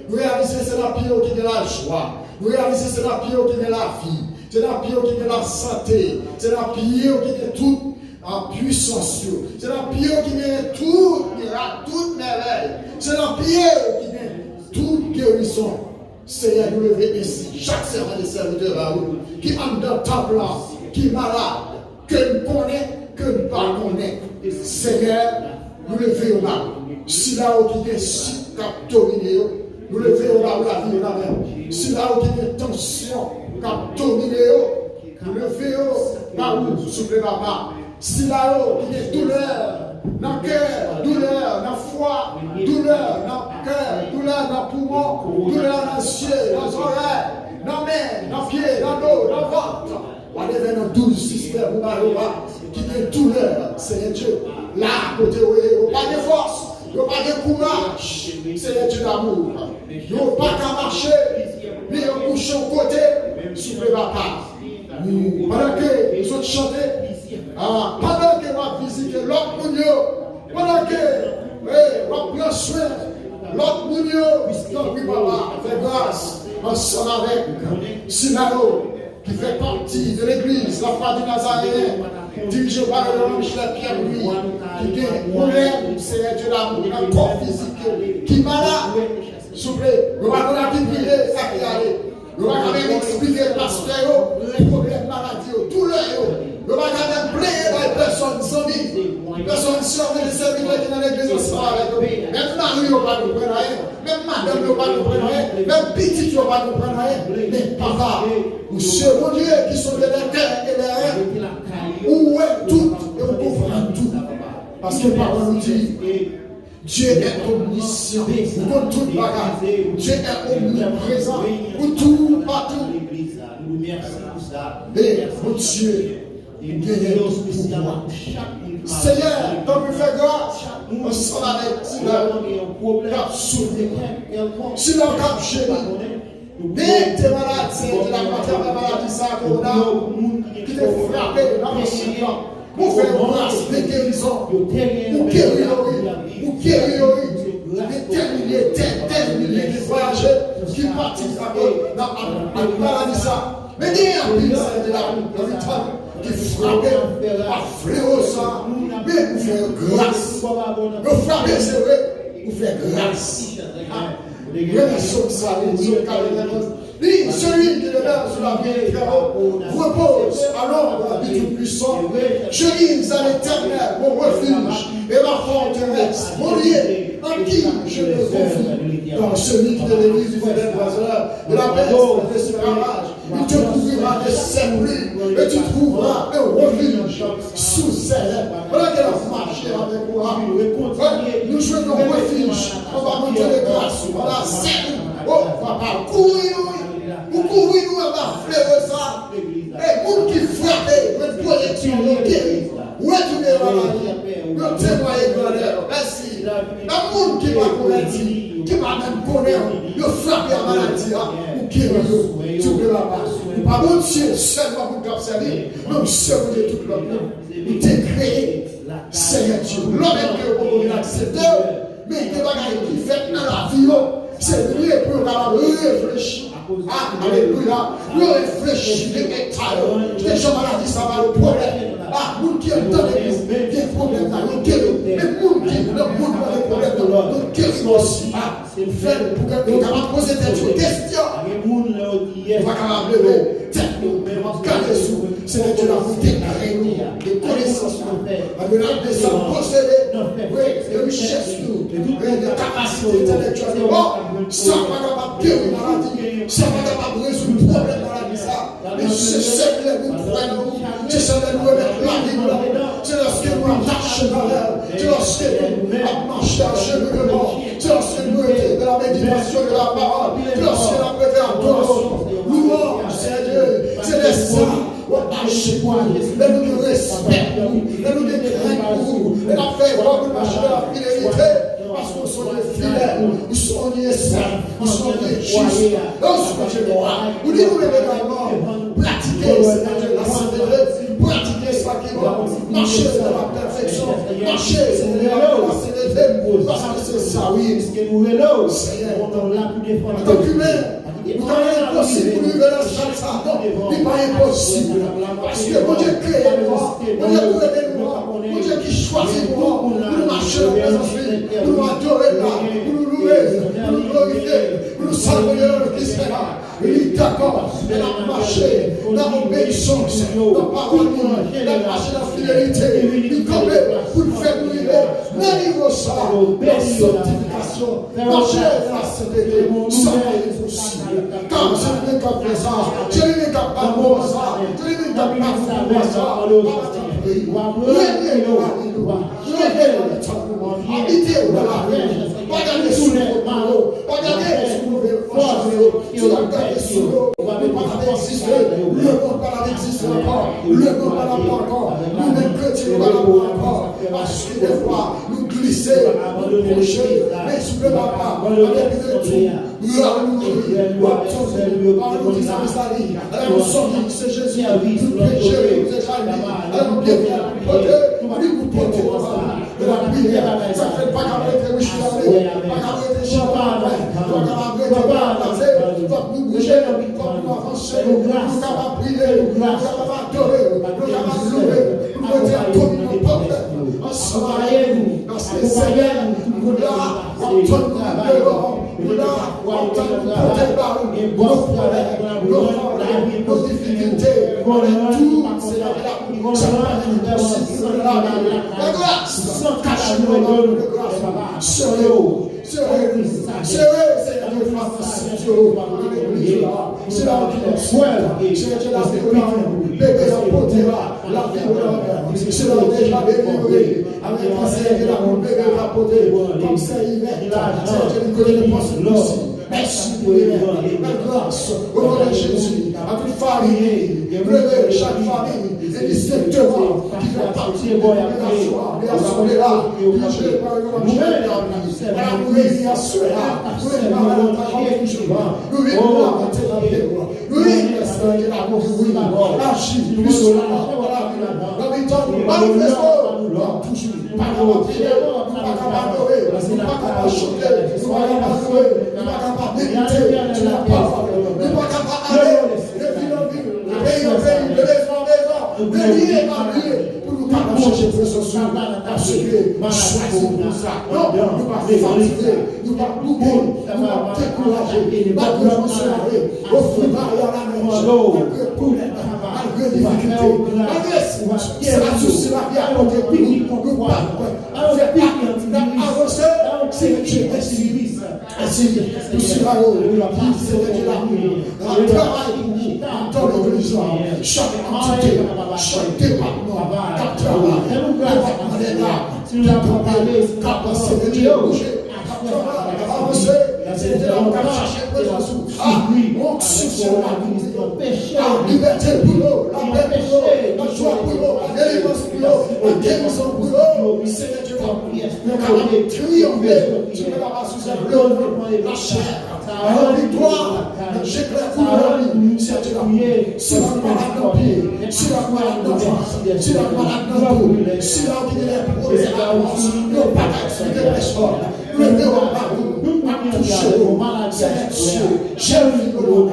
Nou reyalize se nan pye w ki gen lajwa. Nou reyalize se nan pye w ki gen lavi. Se nan pye w ki gen lasante. Se nan pye w ki gen tout, ah, pwisans yo. Se nan pye w ki gen tout mirak, tout mèvèy. Se nan pye w ki gen tout gerizon. Senyè, nou leve ensi chak sèvant e sèvitè ba ou ki anndan tanp lan, ki malad, ke n konnen, ke n pa konnen. Senyè, nou leve yo ba ou. Sila yo ki gen sik k ap domine yo, nou leve yo ba ou, lavi yo nan men w. Sila yo ki gen tansyon k ap domine yo, nou leve yo ba ou, souple, Papa. Sila yo ki gen doulè, Nan kè, doulè, nan fwa, doulè, nan kè, doulè, nan poumon, doulè, nan zye, nan zòrèy, nan men, nan pye, nan do, nan vant. Whatever nan douz sistèm ou ba yo a, ki gen doulè, Senyè Dye, la kote yo ye, yo pa gen fòs, yo pa gen kouraj, Senyè Dye damou, yo pa ka mache, men yo kouche yon kote, souple papa. Pandan ke zòt chante, ah, pandan ke w ap vizite lòt moun yo, pandan ke, eh, w ap pran swen lòt moun yo, tanpri papa, fè gras ansanm avèk sila yo ki fè pati de legliz Lafwa di Nazaryen, dirije pa Reverend Michel Pierre Louis, ki gen pwoblèm, Senyè Dye damou, nan kò fizik yo, ki malad. Souple, yo pa konn a ki priye, sa ki ale. Yo pa ka menm eksplike pastè yo pwoblèm maladi yo, doulè yo. Yo pa ka menm plenyen bay pèsòn zanmi, pèsòn sè, frè e sè ki nan legliz ansanm avèk yo. Menm mari yo pa konprann anyen. Menm madanm yo pa konprann anyen, menm pitit yo pa konprann anyen. Men papa, ou se Bondye ki sonde lè kè e lè rèv. Ou wè tout e ou konprann tout. Paske pawòl ou di, Dieu est omniscient. Ou konn tout bagay. Dieu est omniprésent. Ou toupatou. E Bondye, ou genyen tout pouvwa. Senyè, tanpri fè gras ansanm avèk sila k ap soufri, sila k ap jemi. Benedikte malad, Senyè Dye, atravè maladi sa a, kowona, ki te frape nan mwason an. Ou fè yon gras de gerizon. Ou geri yo, wi. Ou geri yo, wi. De tèl milye, tèl, tèl milye de vwayaje ki pati akoz nan, ak, ak maladi sa. Men gen anpil, Senyè Dye, nan mitan ki frape pa flewo sa. Men ou fè gras. Yo frape, se vre. Ou fè gras. Relasyon sa, relasyon ka rekonèt. Li, celui qui demeure sous l'abri du Très-Haut repose à l'ombre du Tout-Puissant. Je dis à l'Éternel, mon refuge et ma forteresse, mon lieu, en qui je me confie. Dans celui qui te délivre du filet de l'empoisonneur, de la peste et de l'esclavage. Il te couvrira de ses plumes et tu trouveras un refuge sous ses ailes. Pandan ke l ap mache avèk ou a, nou jwenn yon refij anba mantyo de gras ou, anba zèl ou. O papa, ou kouvri nou, wi. Ou kouvri nou anba flewo sa. E moun ki frape, jwenn pwoteksyon, yo geri. Retounen yo nan lavi. Yo temwaye grandè ou. Mèsi. Nan moun ki pa konvèti, ki pa menm konnen w, yo frape a maladi a, ou geri yo. Souple papa. Ou pa Bondye sèlman pou n t ap sèvi, men ou se Bondye tout lòt moun. Ou te kreye, Senyè Dye, lòt ke yo poko vin aksepte w, men gen bagay ki fèt nan lavi yo, se vre pou yo kapab reflechi. Ah, alelouya. Yo reflechi de eta yo. Ki te jan maladi sa ba yo pwoblèm. Ah, moun ki anndan legliz gen pwoblèm la, yo geri. Men moun ki nan mond nan gen pwoblèm nan, yo geri yo osi. Ah, fè l pou ke yo kapab poze tèt yo kesyon. Yo pa kapab leve tèt yo, men w ap gade sou Senyè Dye la pou deklare nou de konesans nou. An de la de sa posede, wi, de richès nou, de kapasite entèlektyèl nou. Bon, sa pa kapab geri maladi, sa pa kapab rezoud pwoblèm maladi sa. Men se sèl lè nou kwè nan ou, se sèl lè nou remèt lavi nou ladan, se lòske nou atache avè w, se lòske nou ap mache ajenou devan w, se lòske nou rete dans la méditation de la parole, se lòske n ap rete adorasyon, louanj, Senyè Dye, se lè sa w ap aji pou nou, lè nou gen respè pou ou, lè nou gen krent pou ou, lè n ap fè efò pou n mache nan fidelite. Paske w se yon Dye fidèl, ou se yon Dye sen, ou se yon Dye jis, e ou se yon Dye nwa. Ou di nou menm egalman, pratike, Senyè Dye, lasentete, pratike sa ki bon, mache nan lapèfeksyon, mache, Senyè Dye, nan lasentete, paske se sa, wi, Senyè, antann imen, ou ta wè enposib pou nou rive nan sal sa, non, li pa enposib. Paske Bondye kreye nou an, Bondye kreye nou an, Bondye ki chwazi nou an, pou nou mache nan prezans li, pou nou adore l la, pou nou louwe l, pou nou glorifye l, pou nou salye l nan legliz la. Li dakò, e n ap mache nan obeyisans, nan pawòl li, n ap mache nan fidelite. Li kanpe pou l fè nou rive nan nivo sa, nan sanktifikasyon. Mache nan sentete, sa pa enposib. Kar se li menm k ap fè sa, se li menm k ap bat mouvman sa, se li menm k ap bat mouvman sa. Renye nan lavi nou. Renye nan mitan nou. Abite yo nan lavi nou. Pa gade sou kote yo. Pa gade sou move fòs yo. Si w ap gade sou yo, nou pa t ap egziste. Lemonn pa t ap egziste ankò. Lemonn pa t ap la ankò. Nou menm kretyen, nou pa t ap la ankò. Paske dèfwa, nou glise, nou pwoche. Men souple papa, andepi de tou, nou la nou ye, w ap tann nou. Pawòl nou di sa, mezanmi. Alè nou sòti, se Jezi, nou peye, nou se Jezi. Alè nou devye pou pote, li pou pote nou. Nou la priyè, sa fè pa ka rete wi chita, pa ka rete chita, pa ka rete kraze, fòk nou bouje, fòk nou avanse, nou kapab priye, nou kapab adore, nou kapab louwe, pou nou mete an kominyon pafè ansanm avè nou. Paske Senyè, nou la, w ap tann nou deyò, nou la, w ap tann nou pote ba ou nos problèmes, nos fardeaux, nos difficultés, avèk tout, Senyè, la, sa pa gen enposib nan lavi. Lagras, kache nou nan men de gras. Sere, sere, sere, Senyè Dye, fwa nan sent yo, nan legliz la. Se la ki nan swèl, Senyè Dye, la, se la, bebe ap pote la, lavi w la, se la, deja delivre. Avèk kansè, Senyè Dye, la, bebe ap pote, kòm sè Ivèt, Senyè Dye, li kote nenpòt sou. Mèsi pou limyè, bèl gras, o non de Jezi, a tout fanmi, leve chak fanmi, endistenkteman, ki fè pati de kongregasyon an, de asanble la, dirije pa yon chèf dami. Ala nou reyini aswè a, nou reyini aswè a, nou vin la, mete nan pye nou, nou vin, Senyè, la nou vin, aji, plis la, nan lavi nou, nan mitan nou, manifeste w, toujou. Nou pa kapab priye, nou pa kapab adore, nou pa kapab chante, nou pa kapab louwe, nou pa kapab medite sou lapawòl, nou pa kapab ale de vil an vil, de peyi an peyi, de mezon an mezon, de lye an lye, pou nou kapab chèche prezans ou, paske nou chwazi pou sa. Non, nou pa fatige, nou pa boude, nou pa dekouraje, malgre nou se lave, ofri mari a la nèj, malgre pwoblèm, malgre difikilte, malgre sa sousi lavi a pote pou nou, nou pa fè pa, n ap avanse, se Dye mèsi. Mèsi pou sila yo ki, Senyè Dye, la travay pou ou, antan legliz la, chak antite, chak depatman k ap travay, depatman deta, k ap kanpe, k ap, Senyè Dye, bouje, k ap travay, k ap avanse, Senyè Dye, la, k ap chache prezans ou. A, onksyon sou yo, a, libète pou yo, lapè pou yo, lajwa pou yo, delivrans pou yo, gerizon pou yo, Senyè Dye, la, yo kapab triyonfe sou pèp la, sou zèv lemonn, lachè, la viktwa, nan je klè kou yo, Senyè Dye, la, sila k malad nan pye, sila k malad nan vant, sila k malad nan do, sila ki gen lè pwoblèm, yo pa ka eksplike pèsòn. Leve w anba ou, ap touche yo, Senyè Dye, jèn yo,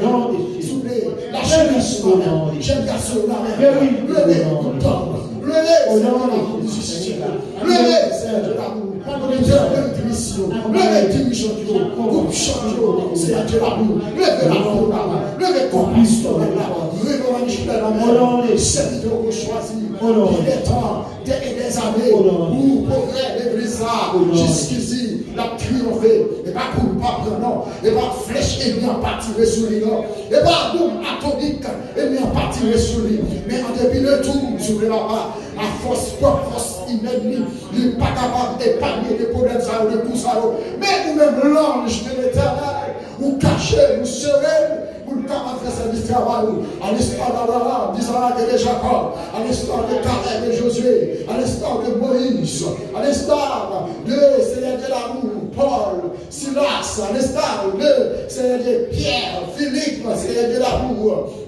souple, lachè yo, jèn gason yo, leve, nou tann, leve, Senyè Dye, la, pou nou sisite, leve, Senyè Dye, la, pou nou etènèl tris yo, leve dirijan yo, gwoup chan yo, Senyè Dye, la, pou leve lakou la, leve kò pastòrèl la, leve evanjis la, sèvitè yo chwazi, il est temps, dè, e dèzane, pou pwogrè legliz la, jiskisi, l ap triyonfe. E pa koul pa pran non. E pa flèch ènmi an pa tire sou li non. E pa bonm atomik ènmi an pa tire sou li. Men an depi de tou, souple papa, afòs pwòp fòs imèn li, li pa kapab epanye de pwoblèm sa yo, de kou sa yo. Men ou menm, lanj de Letènèl, ou kache, ou sere l, pou l kapab fè sèvis travay ou. À l'instar d'Abraham, d'Isaac et de Jacob, à l'instar de Caleb et Josué, à l'instar de Moïse, à l'instar de, Senyè Dye, la, Paul, Silas, à l'instar de, Senyè Dye, Pierre, Philippe, Senyè Dye, la,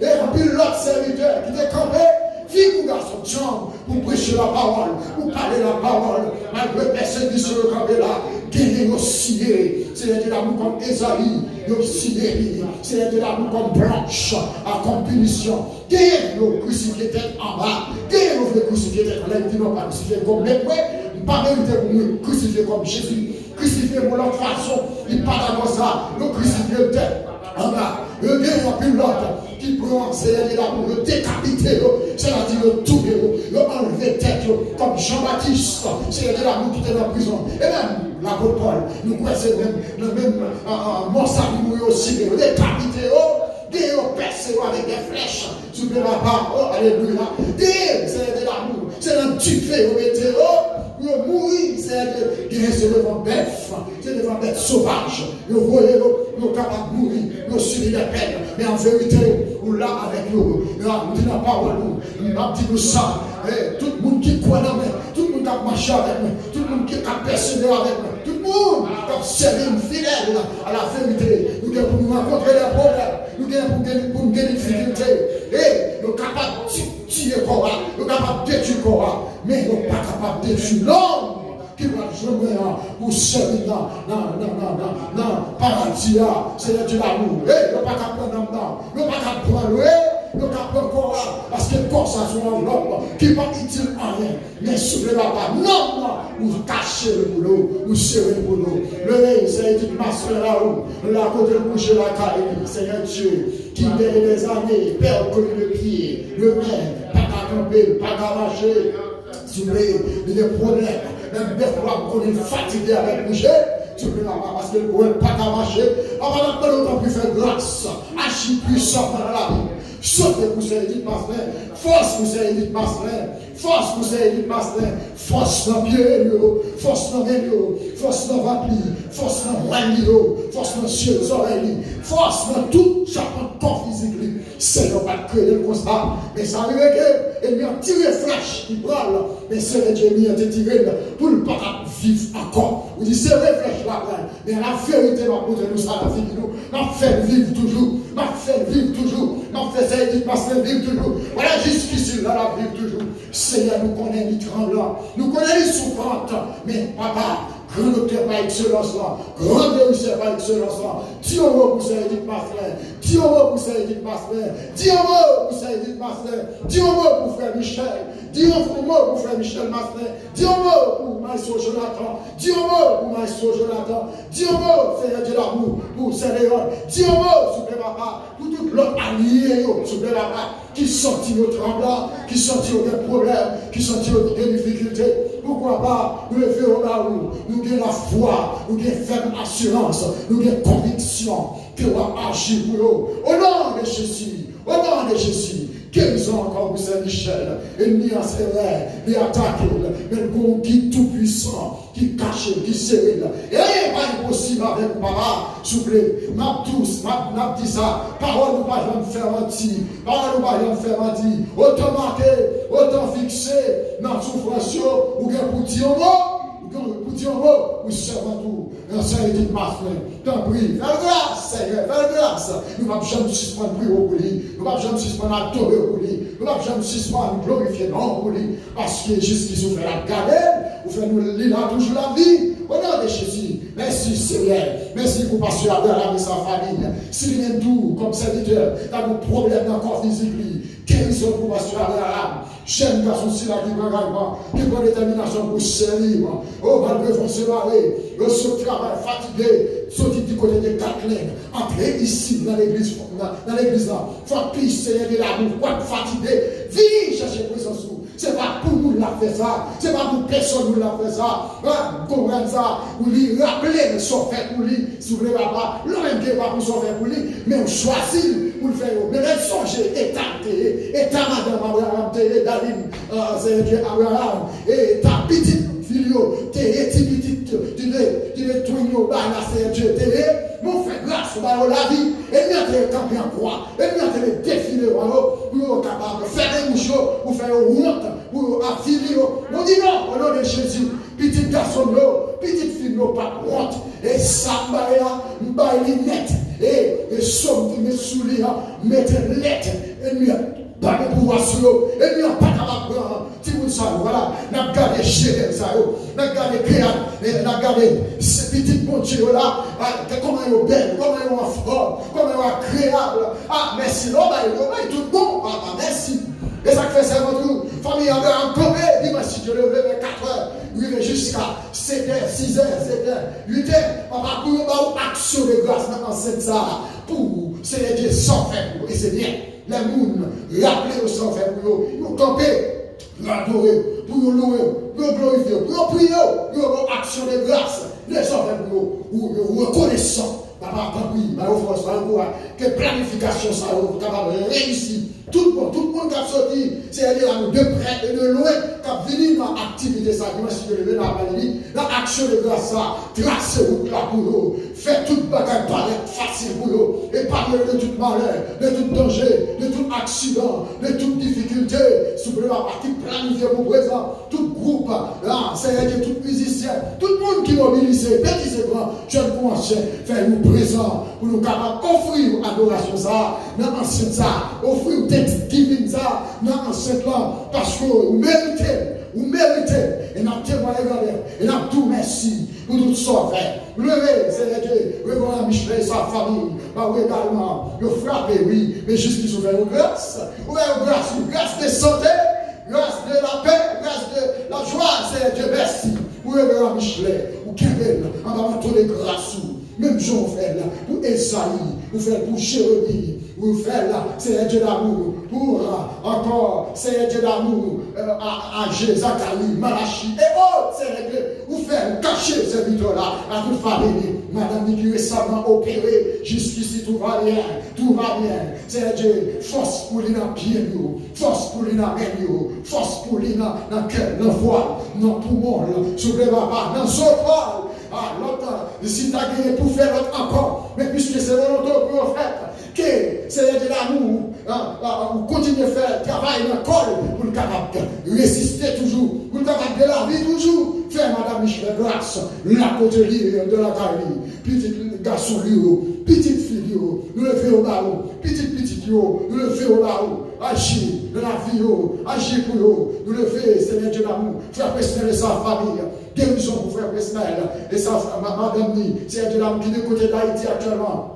e anpil lòt sèvitè ki te kanpe, fi kou gason, djanm, pou preche lapawòl, pou pale lapawòl, malgre pèsekisyon yo kanpe la, genyen yo siye, Senyè Dye, la, kòm Ezayi, yo siye li, Senyè Dye, la, kòm planch, a, kòm pinisyon. Genyen yo krisifye tèt anba, genyen yo vle krisifye tèt anlè, yo di non, pa krisifye kòm mèt mwen, m pa merite pou mwen krisifye kòm Jezi, krisifye m yon lòt fason, li pa dakò sa, yo krisifye l tèt anba. Yo gen anpil lòt ki pran, Senyè Dye, la, pou yo dekapite yo, sètadi yo touye yo, yo anlve tèt yo, kòm Jan Batis, Senyè Dye, la, ki te nan prizon. E menm lapot Pòl, nou kwè se menm, nan menm, a, a, mò sa li mouri osi, yo dekapite yo, gen yo pès yo avèk de flèch. Souple papa, oh, alelouya. Deye, Senyè Dye damou, se nan dife yo mete yo, pou yo mouri, Senyè Dye. Genyen se devan bèf, se devan bèt sovaj yo voye yo, pou yo kapab mouri, pou yo sibi de pèn. Men an verite, ou la avèk yo. Ou di nan pawòl ou, m ap di nou sa, eh, tout moun ki kwè nan mwen, tout moun k ap mache avèk mwen, tout moun ki ap pèsevere avèk mwen, tout moun k ap sèvi m fidèl a la verite, nou gen pou nou rankontre de pwoblèm, nou gen pou gen, pou nou gen difikilte. E yo kapab ti-, tiye kò a, yo kapab detwi kò a, men yo pa kapab detwi lòm ki pral jwenn mwen an pou sèvi nan, nan, nan, nan, nan, nan paradi a. Senyè Dye damou, e yo pa ka pran nanm nan, yo pa ka pran l, e yo ka pran kò a, paske kò sa se yon anvlòp ki pa itil anyen. Men souple papa, nanm nan, ou kache l pou nou, ou sere l pou nou. Leve, Senyè Edith Marcelin la, ou la kote l kouche lakay li, Senyè Dye, ki dèyè dèzane pèd kòm le pye, le men, pa ka kanpe, pa ka mache. Souple, li gen pwoblèm. Menm dèfwa m konnen l fatige avèk kouche. Souple papa, paske l wè l pa ka mache. Papa, n ap mande w tanpri fè gras. Aji pwisamman nan lavi. Sote pou Senyè Edith Marcelin. Fòs pou Senyè Edith Marcelin. Fòs pou Senyè Edith Marcelin. Fòs nan pye l yo. Fòs nan men l yo. Fòs nan vant li. Fòs nan wèl li yo. Fòs nan zye l, zòrèy li. Fòs nan tout chapant kò fizik li. Senyè, w pa t kreye l konsa. Men sa rive ke enmi an tire flèch li pran l. Men Senyè Dye, enmi an te tire l pou l pa t ap viv ankò. Ou di se vre flèch la pran l. Men la verite, m ap montre nou sa nan figi nou. M ap fè l viv toujou. M ap fè l viv toujou. M ap fè Senyè Edith Marcelin viv toujou. Vwala jiskisi l la, l ap viv toujou. Senyè, nou konnen li tranblan. Nou konnen li soufrant. Men, papa, gran doktè pa ekselans lan, gran gerisè pa ekselans lan, di yon mo pou Senyè Edith Marcelin, di yon mo pou Senyè Edith Marcelin, di yon mo pou Senyè Edith Marcelin, di yon mo pou frè Michel, di yon mo pou frè Michel Marcelin, di yon mo pou Maestro Jonathan, di yon mo pou Maestro Jonathan, di yon mo, Senyè Dye damou, pou Sè Leon, di yon mo, souple papa, pou tout lòt alye yo, souple papa, ki santi yo tranblan, ki santi yo gen pwoblèm, ki santi yo gen difikilte. Poukwa pa, nou leve yo ba ou, nou gen lafwa, nou gen fèm asirans, nou gen konviksyon ke w ap aji pou yo. O non de Jezi, o non de Jezi, gerizon ankò pou Sè Michel. Enmi an se vre, li atake l, men l gon yon gid toupwisan ki kache l, ki sere l. E anyen pa enposib avèk ou, papa. Souple, m ap di w, m ap, m ap di sa, pawòl ou pa janm fè manti, pawòl ou pa janm fè manti. Otan make, otan fikse nan soufrans yo, ou gen pou di yon mo, ou gen pou di yon mo pou sèvant ou, nan Senyè Edith Marcelin. Tanpri, fè l gras, Senyè, fè l gras. Nou p ap janm sispann priye w pou li, nou p ap janm sispann adore w pou li, nou p ap janm sispann glorifye non w pou li. Paske jiskisi w fè l ap gade l, ou fè nou li la toujou l ap viv. O non de Jezi, mèsi Senyè. Mèsi pou pastè Abraham e sa fanmi. Si li menm tou, kòm sèvitè, ta gen pwoblèm nan kò fizik li, gerizon pou pastè Abraham. Jèn gason sila ki pran angajman, ki pran detèminasyon pou sèvi w. O, malgre fon se mare, yo sot travay fatige, soti di kote de Katlèn, antre isi nan legliz, nan, nan legliz la. Fò plis Senyè de damou, w ap fatige, vini chèche prezans ou. Se pa pou moun l ap fè sa. Se pa pou pèsòn moun l ap fè sa. Ah, m konprann sa. Ou li raple l sa w fè pou li. Souple papa, lè w menm ke pa pou sa w fè pou li, men w chwazi l pou l fè yo. Men lè l sonje eta l te ye, eta madanm Abraham te ye, Dalin, ah, Senyè Dye Abraham, eta pitit fi l yo te ye, ti pitit, ti te, ti te twin yo bay la, Senyè Dye te ye. Men w fè gras, ou ba yo lavi. Enmi an te kanpe an kwa. Enmi an te defile yo, pou yo kapab fèmen bouch yo, pou fè yo wont, pou yo avili yo. Nou di non, o non de Jezi, pitit gason m yo, pitit fi m yo p ap wont. E sa m bay la, m bay li nèt. E, e so m te met sou li an, mete l nèt. Enmi an pa gen pouvwa sou yo. Enmi an pa kapab pran timoun sa yo. Vwala, n ap gade jenèm sa yo. N ap gade kreyat, e, n ap gade se pitit Bondye yo la. A, kòman yo bèl, kòman yo anfòm, kòman yo agreyab. A, mèsi, lè w bay, yo bay tout bon, papa, mèsi. E sa k fè sèvant ou, fanmi Abraham kanpe, dimanch, si Dye le vle, vè katrè, rive jiska setè, sizè, setè, uitè, papa, pou yo ba ou aksyon de gras nan ansent sa a, pou Senyè Dye sa w fè pou yo, e se byen. Lè moun raple yo sa w fè pou yo, yo kanpe, yo adore, pou yo louwe, pou yo glorifye, pou yo priye, pou yo ba w aksyon de gras de sa w fè pou yo, ou yo rekonesan. Papa, tanpri, ba yo fòs, ba yo kouraj. Ke planifikasyon sa yo kapab reyisi. Tout bon, tout moun k ap soti, Seyè Dye, la nou de prè e de lwen, k ap vini nan aktivite sa, dimanch si Dye le, nan apre midi, nan aksyon de gras sa, trase wout la pou yo, fè tout bagay parèt fasil pou yo, epanye yo de tout malè, de tout danje, de tout aksidan, de tout difikilte, souple papa ki planifye pou prezan, tout gwoup la, Seyè Dye, tout mizisyen, tout moun ki mobilize, piti se gran, jèn kou ansyen, fè nou prezan pou nou kapab ofri w adorasyon sa a nan ansent sa a, ofri w thanksgiving sa a nan ansent lan, paske ou merite l, ou merite l. E n ap temwaye grandè, e n ap di w mèsi pou tout sa w fè. Leve, Seyè Dye, Reveran Michelet e sa fanmi, ba w egalman, yo frape, wi, men jiskisi w fè yo gras, ou fè yo gras, wi, gras de sante, gras de lapè, gras de lajwa, Seyè Dye, mèsi pou Reveran Michelet, ou kenbe l anba manto de gras ou, menm jan ou fè l pou Ezayi, ou fè l pou Jeremi, ou fè l, Seyè Dye damou, pou, euh, ankò, Seyè Dye damou, euh, a, Aje, Zakari, Malachi, e ot, Seyè Dye, ou fè l kache sèvitè w la, a tout fanmi li, madanm li ki resaman opere, jiskisi tout va byen, tout va byen, Seyè Dye, fòs pou li nan pye li yo, fòs pou li nan men li yo, fòs pou li nan, nan kè l, nan vwa l, nan poumon l, souple papa, nan zo pa l, a, lòt, si ta genyen pou fè lòt ankò, men piske se volonte w pou yo fèt, ke Seyè Dye damou, a, a, ou kontinye fè travay nan kò l pou l kapab reziste toujou, pou l kapab gen lavi toujou. Fè madanm Michelet gras, la kote li ye, anndan lakay li, pitit gason li yo, pitit fi li yo, nou leve yo ba ou, pitit pitit yo, nou leve yo ba ou, aji nan lavi yo, aji pou yo, nou leve, Seyè Dye damou, frè Presnel e sa fanmi, gerizon pou frè Presnel e sa, ma-, madanm li, Seyè Dye damou, ki de kote Dayiti aktyèlman.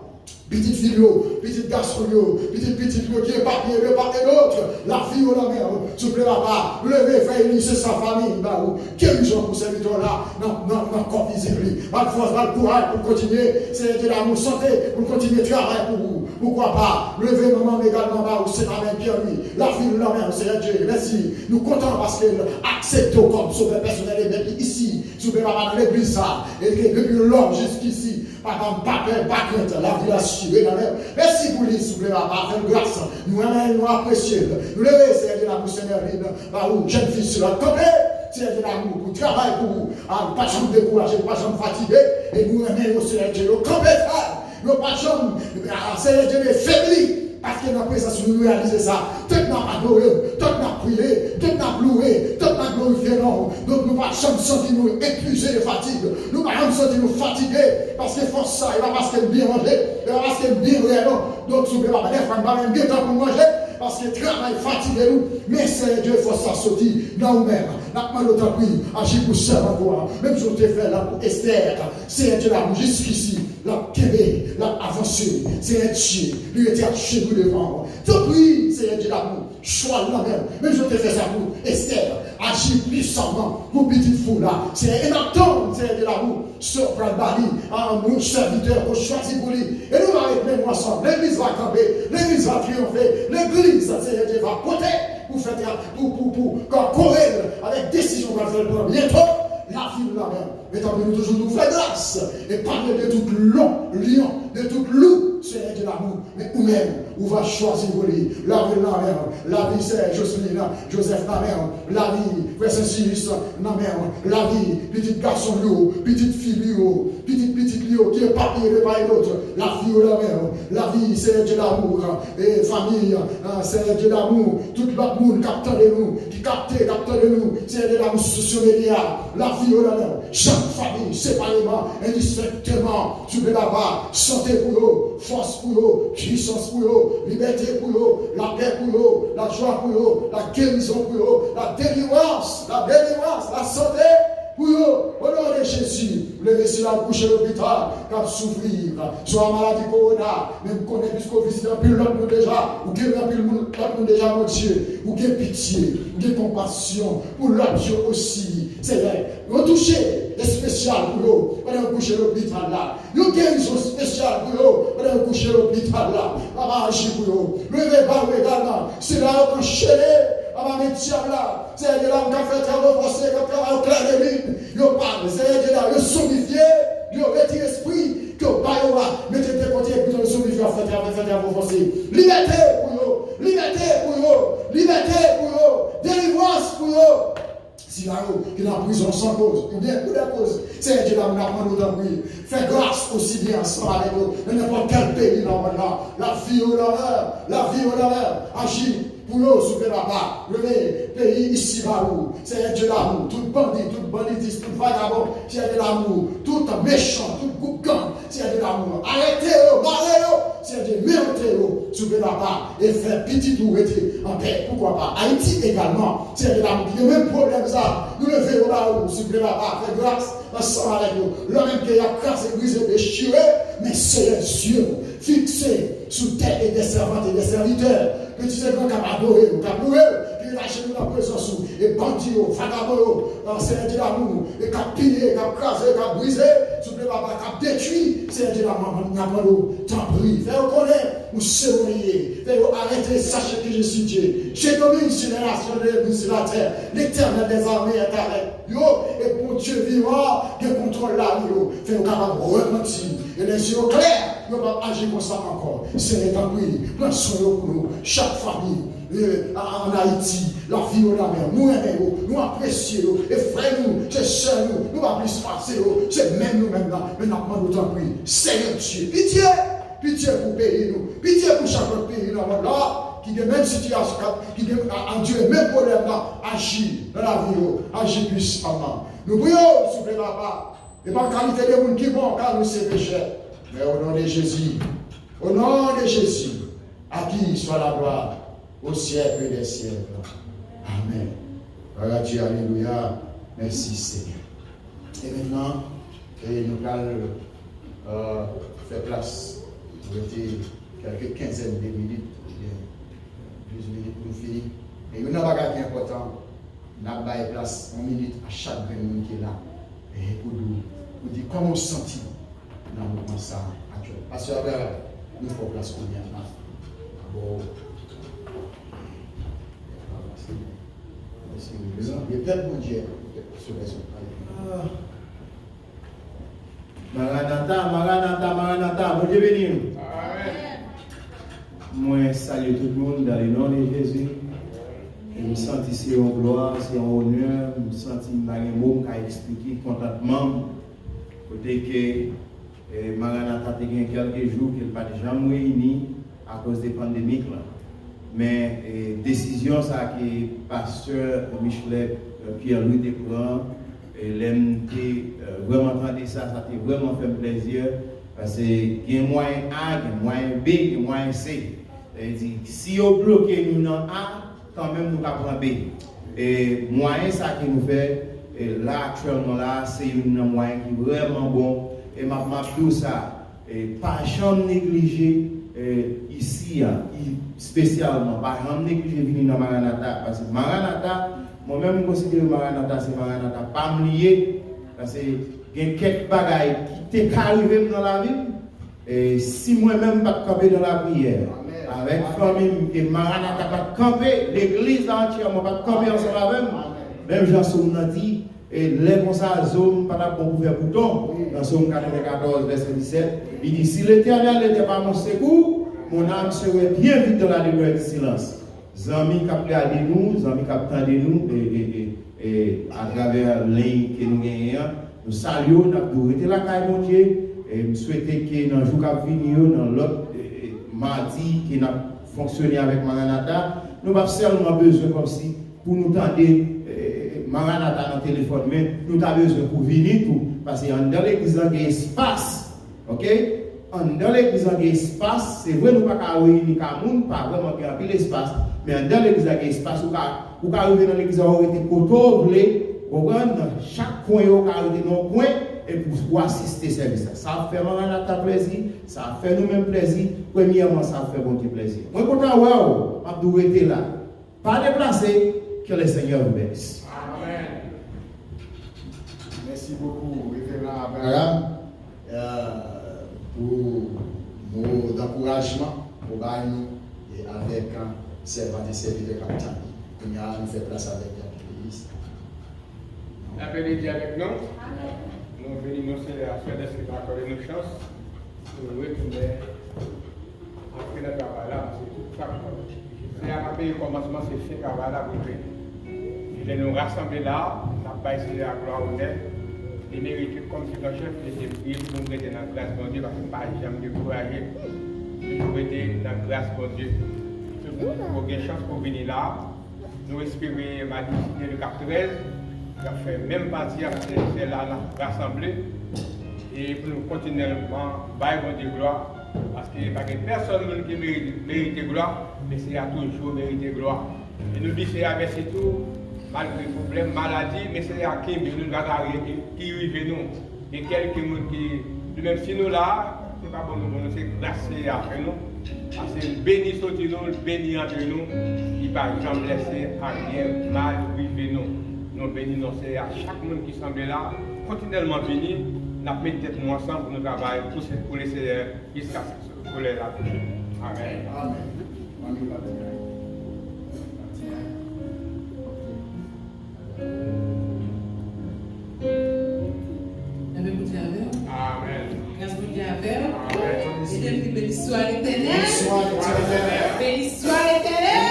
Pitit fi l yo, pitit gason l yo, pitit pitit l yo ki epanye de part et d'autre, lavi yo nan men w, souple papa, leve frè Elie e sa fanmi ba ou, gerizon pou sèvitè w la, nan, nan, nan kò fizik li, ba l fòs, ba l kouraj pou l kontinye, Seyè Dye damou, sante pou l kontinye travay pou ou, poukwa pa, leve manman m egalman ba ou, se pa men Pierre Louis, lavi l nan men w, Seyè Dye, mèsi, nou kontan paske l aksepte w kòm sovè pèsonèl e mèt li isi, souple papa, nan legliz sa, e ke depi lò jiskisi, Papa m, pa pè, pa krent, lavi l asire nan men w. Mèsi pou li, souple papa, fè l gras. Nou renmen l, nou apresye l. Nou leve, Seyè Dye damou, Seyè Merlin, ba ou, jèn fi sila, kanpe, Seyè Dye damou, pou travay pou ou. A, pa janm dekouraje, pa janm fatige. E nou renmen yo, Seyè Dye, yo kanpe fèm. Yo pa janm, a, Seyè Dye, febli. Paske nan prezans ou, nou reyalize sa. Tank n ap adore w, tank n ap priye, tank n ap louwe, tank n ap glorifye non w. Donk, nou pa janm santi nou epuize de fatig. Nou pa janm santi nou fatige. Paske fòs sa, e pa paske n byen manje, e pa paske n byen bwè, non. Donk, souple papa, dèfwa n pa menm gen tan pou n manje, paske travay fatige nou. Men, Seyè Dye, fòs sa soti nan ou menm. N ap mande w tanpri, aji pou sèvant ou a. Menm jan w te fè l pou Esther, Seyè Dye damou, jiskisi, l ap kenbe, l ap avanse. Seyè Dye, li rete ajenou devan w. Tanpri, Seyè Dye damou, chwa l nan men w. Menm jan w te fè sa pou Esther, aji pwisamman pou pitit fi w la. Seyè, e n ap tann, Seyè Dye damou, sa w pral ba li, a, yon sèvitè ke w chwazi pou li. E nou va ret men nou ansanm. Legliz va kanpe, legliz va triyonfe, legliz, Seyè Dye, va pote pou fè tra-, pou, pou, pou, pou kore l avèk desizyon w pral fè l pran byento. Lavi l nan men w. Men tanpri nou toujou di w fè gras. E pa de tout lyon, lyon, de tout lou, Seyè Dye damou. Men ou menm, ou va chwazi pou li. Lavi l nan men w. Lavi sè Joseline, Joseph nan men w. Lavi frè Sensius nan men w. Lavi pitit gason l yo, pitit fi l yo, pitit pitit li yo, ki epanye de part et d'autre. Lavi yo nan men w. Lavi Seyè Dye damou, e fanmi, a, Seyè Dye damou, tout lòt moun k ap tande nou, ki kapte, k ap tande nou, Seyè Dye damou, sou sosyo medya, lavi yo nan men w. Chak fanmi, separeman, endistenkteman, souple papa, sante pou yo, fòs pou yo, pwisans pou yo, libète pou yo, lapè pou yo, lajwa pou yo, lagerizon pou yo, ladelivrans, ladelivrans, lasante pou yo, o non de Jezi. Leve sila k kouche lopital, k ap soufri, swa maladi kowona, men m konnen piske w vizite anpil lòt moun deja, ou geri anpil moun, lòt moun deja, Bondye, ou gen pitye, ou gen konpasyon pou lòt yo osi, Seyè. Yon touche espesyal pou yo pandan yo kouche lopital la. Yon gerizon espesyal pou yo pandan yo kouche lopital la. Papa, aji pou yo. Leve ba yo egalman sila yo k anchene anba men dyab la. Seyè Dye damou, k ap fè travo fòse, k ap travay o klè de lin. Yo pa, Seyè Dye damou, yo zomifye, yo retire espri. yo, ba yo a, mete de kote, epi yo sou yo ap fè travay, fè travay fòse. Libète pou yo, libète pou yo, libète pou yo, delivrans pou yo. Sila yo ki nan prizon san koz, oubyen pou de koz, Seyè Dye, la, n ap mande w tanpri, fè gras osi byen ansanm avèk yo, nan nenpòt kèl peyi nan mond lan. Lavi yo nan men, lavi yo nan men, aji pou yo, souple papa. Leve peyi isiba ou, Seyè Dye damou, tout bandi, tout banditis, tout vagabon, Seyè Dye damou, tout mechan, tout gwoup gang, Seyè Dye damou, arete yo, mare yo, Seyè Dye, men yo te yo, souple papa, e fè pitit ou rete anpè, poukwa pa Ayiti egalman, Seyè Dye damou, ki gen menm pwoblèm sa, nou leve yo ba ou, souple papa, fè gras ansanm avèk yo, lè menm ke y ap kraze, brize, dechire, men Seyè, zye w fikse sou tèt e dè sèvant e dè sèvitè, pitit e gran k ap adore w, k ap louwe w, ki ret ajenou nan prezans ou, e bandi yo, vagabon yo, Seyè Dye damou, e k ap piye, k ap kraze, k ap brize, souple papa, k ap detwi, Seyè Dye damou, n ap mande w, tanpri, fè yo konnen ou se bon Dye, fè yo arete, sachez que je suis Dieu, je domine sur les nations, je domine sur la terre, l'Éternel des armées est avec yo, e Bondye vivan gen kontwòl lavi yo, fè yo kapab repanti, e lè zye yo klè, yo p ap aji konsa ankò. Seyè, tanpri, pran swen yo pou nou, chak fanmi, e, a, a, ann Ayiti, lavi yo nan men w, nou renmen yo, nou apresye yo, e frè nou, se sè nou, nou pa plis pase yo, se menm nou menm nan, men n ap mande w tanpri, Seyè Dye, pitye, pitye pou peyi nou, pitye pou chak lòt peyi nan mond lan, ki gen menm sitiyasyon, k ap, ki gen a, andire menm pwoblèm nan, aji nan lavi yo, aji pwisamman. Nou priye w, souple papa, e pa kalite de moun ki bon, ka nou se pechè. Men o non de Jezi, o non de Jezi, à qui soit la gloire au siècle des siècles. Amen. Gloire à Dieu, alelouya. Mèsi, Senyè. E mentnan, e nou pral, euh, fè plas, nou rete kèlke kenzèn de minit, oubyen douz minit pou nou fini. Men youn nan bagay ki enpòtan, n ap bay plas yon minit a chak grenn moun ki la, e pou di, pou di kòman w santi w nan moman sa a aktyèl. Pastè Abraham, nou fè w plas kounye a la. Abò. Mèsi, mèsi. Repèt Bondye, repèt sou lèzòt. Ah. Maranata, Maranata, Maranata, Bondye beni nou. Mwen salye tout moun dans le nom de Jésus. E m santi se yon glwa, se yon onè, m santi m pa gen mo m ka eksplike kontantman m. Kote ke, e, Maranata te gen kèlke jou ke l pa t janm reyini akoz de pandemik lan. Men, e, desizyon sa ke pastè Michelet, e, Pierre Louis te pran, e, lè m te, e, vrèman tande sa, sa te vrèman fè m plèzi, paske gen mwayen A, gen mwayen B, gen mwayen C. Sa vle di, si yo bloke nou nan A, kanmenm nou ka pran B. E mwayen sa ke nou fè, e, la aktyèlman la, se youn nan mwayen ki vrèman bon. E m ap, m ap di w sa, e, pa janm neglije, e, isi a, i-, espesyalman, pa janm neglije vini nan Maranata. Paske Maranata, mwen menm, m konsidere Maranata se Maranata pa m li ye. Paske gen kèk bagay ki te ka rive m nan lavi m, e si mwen menm m pa t kanpe nan lapriyè, avèk fanmi m, e Maranata pa t kanpe, legliz la antyèman pa t kanpe ansanm avè m, menm jan sòm nan di, e lè konsa, zo m pa t ap bon pou fè bouton, nan Sòm katrevenkatòz, vèsè disèt, li di, Si l'Éternel n'était pas mon secours, mon âme serait bien vite dans la demeure du silence. Zanmi k ap gade nou, zanmi k ap tande nou, e, e, e, e, atravè liy ke nou genyen an, nou salye w, n ap di w rete lakay Bondye, e m swete ke nan jou k ap vini yo, nan lòt, e, e, madi ke n ap fonksyone avèk Maranata, nou p ap sèlman bezwen kòmsi pou nou tande, e, e, e, Maranata nan telefòn, men nou ta bezwen pou vini tou, paske anndan legliz lan gen espas. Oke? Anndan legliz lan gen espas. Se vre, nou pa ka reyini ka moun, pa vrèman gen anpil espas, men anndan legliz la gen espas. Ou ka, ou ka rive nan legliz la, ou rete kote w vle, ou konprann? Nan chak kwen yo, ou ka rete nan yon kwen, epi w asiste sèvis la. Sa ap fè Maranata plèzi, sa ap fè nou menm plèzi, premyèman, sa ap fè Bondye plèzi. Mwen kontan wè w, m ap di w rete la. Pa deplase, que le Seigneur vous bénisse. Amen. Mèsi bokou, Reveran Abraham, euh, pou mo dankourajman ou bay nou, e avèk, euh, sèvant e sèvitè k ap tann. Kounye a, nou fè plas avèk Jacques Félix. Lapè de Dye avèk nou. Amen. Nou vini, nou, Senyè, aswè, dèske w akòde nou chans Retounen antre nan travay la, paske tout sa k fèt, Seyè a pa peye kòmansman, se fen travay la pou l peye. E lè nou rasanble la, n ap bay Seyè a glwa, onè, li merite kòm sètan chèf, e se priye pou nou rete nan gras Bondye, paske n pa janm dekouraje. Toujou rete nan gras Bondye. Tout moun poko gen chans pou vini la, nou espere madi, si Dye vle, k ap trèz, n ap fè menm pati a, paske se la n ap rasanble, e pou nou kontinyèlman bay Bondye glwa, paske pa gen pèsòn moun ki merite, merite glwa, men Seyè a toujou merite glwa. E nou di Seyè a mèsi tou, malgre pwoblèm, maladi, men Seyè a kenbe nou, nou pa gen anyen ki, ki rive nou. Gen kèlke moun ki, nou menm si nou la, se pa bon nou, bon nou, se gras Seyè a fè nou. Paske l beni soti nou, l beni antre nou, li pa janm lèse anyen mal rive nou. Nou beni non Seyè a. Chak moun ki sanble la, kontinyèlman vini, n ap met tèt nou ansanm pou nou travay pou, pou Leseyè jiskaske solèy la kouche. Amèn. Amèn. Manmi, pa di anyen. Pa di anyen. Amèn. Bondye avè w. Amèn. Gras Bondye avè w. Amèn. Ede m di, béni soit l'Éternel. Béni soit l'Éternel. Béni soit l'Éternel.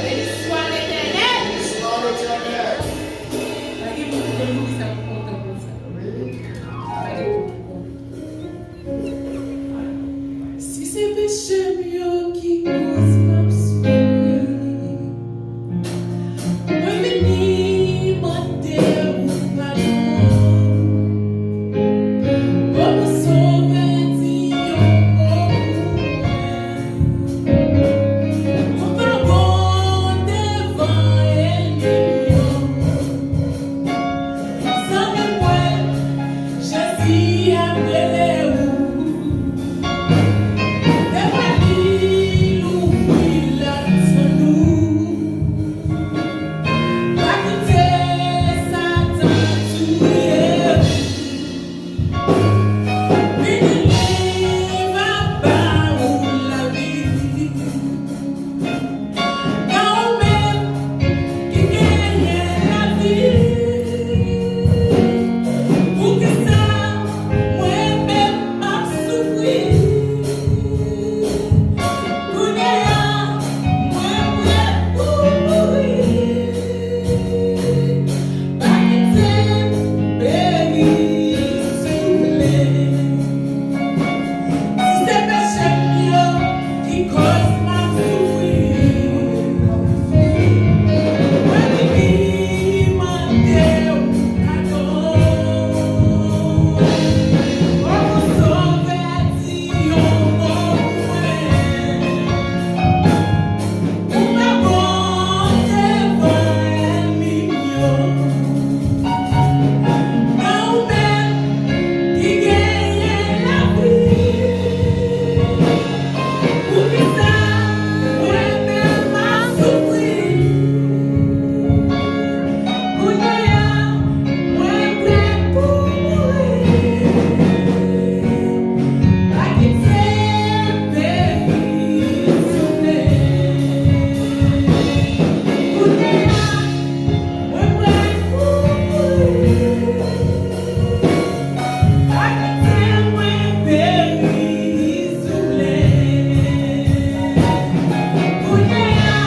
Béni soit l'Éternel. Béni soit l'Éternel. Pa gen moun ki konn poukisa m kontan konsa. Pa gen moun ki konn. Si se peche m yo ki koz m ap soufri, mwen vini mande ou padon. O mon Sovè, di yon mo pou mwen. Mwen pa bon devan ènmi m yo. Zanmi mwen, Jezi ap rele ou. Leve li, louvri l, l ap tann ou. Pa kite Satan touye ou. Vini, li va ba ou lavi. Nan ou menm ki genyen lavi. Poukisa mwen menm m ap soufri? Kounye a, mwen prè pou mouri. Pa kite m peri, souple. Si se peche m yo ki koz m ap soufri, mwen vini mande w padon. O mon Sovè, di yon mo pou mwen. Ou pa bon devan ènmi m yo. Nan ou menm ki genyen lavi. Poukisa mwen menm m ap soufri? Kounye a, mwen prè pou mouri. Pa kite m peri, souple. Kounye a, mwen prè pou mouri. Pa kite mwen peri, souple. Kounye a, mwen prè pou mouri. Pa kite mwen peri, souple. Kounye a,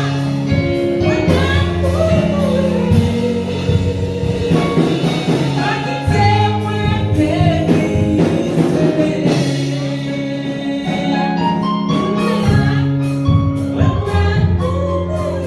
mwen prè pou mouri.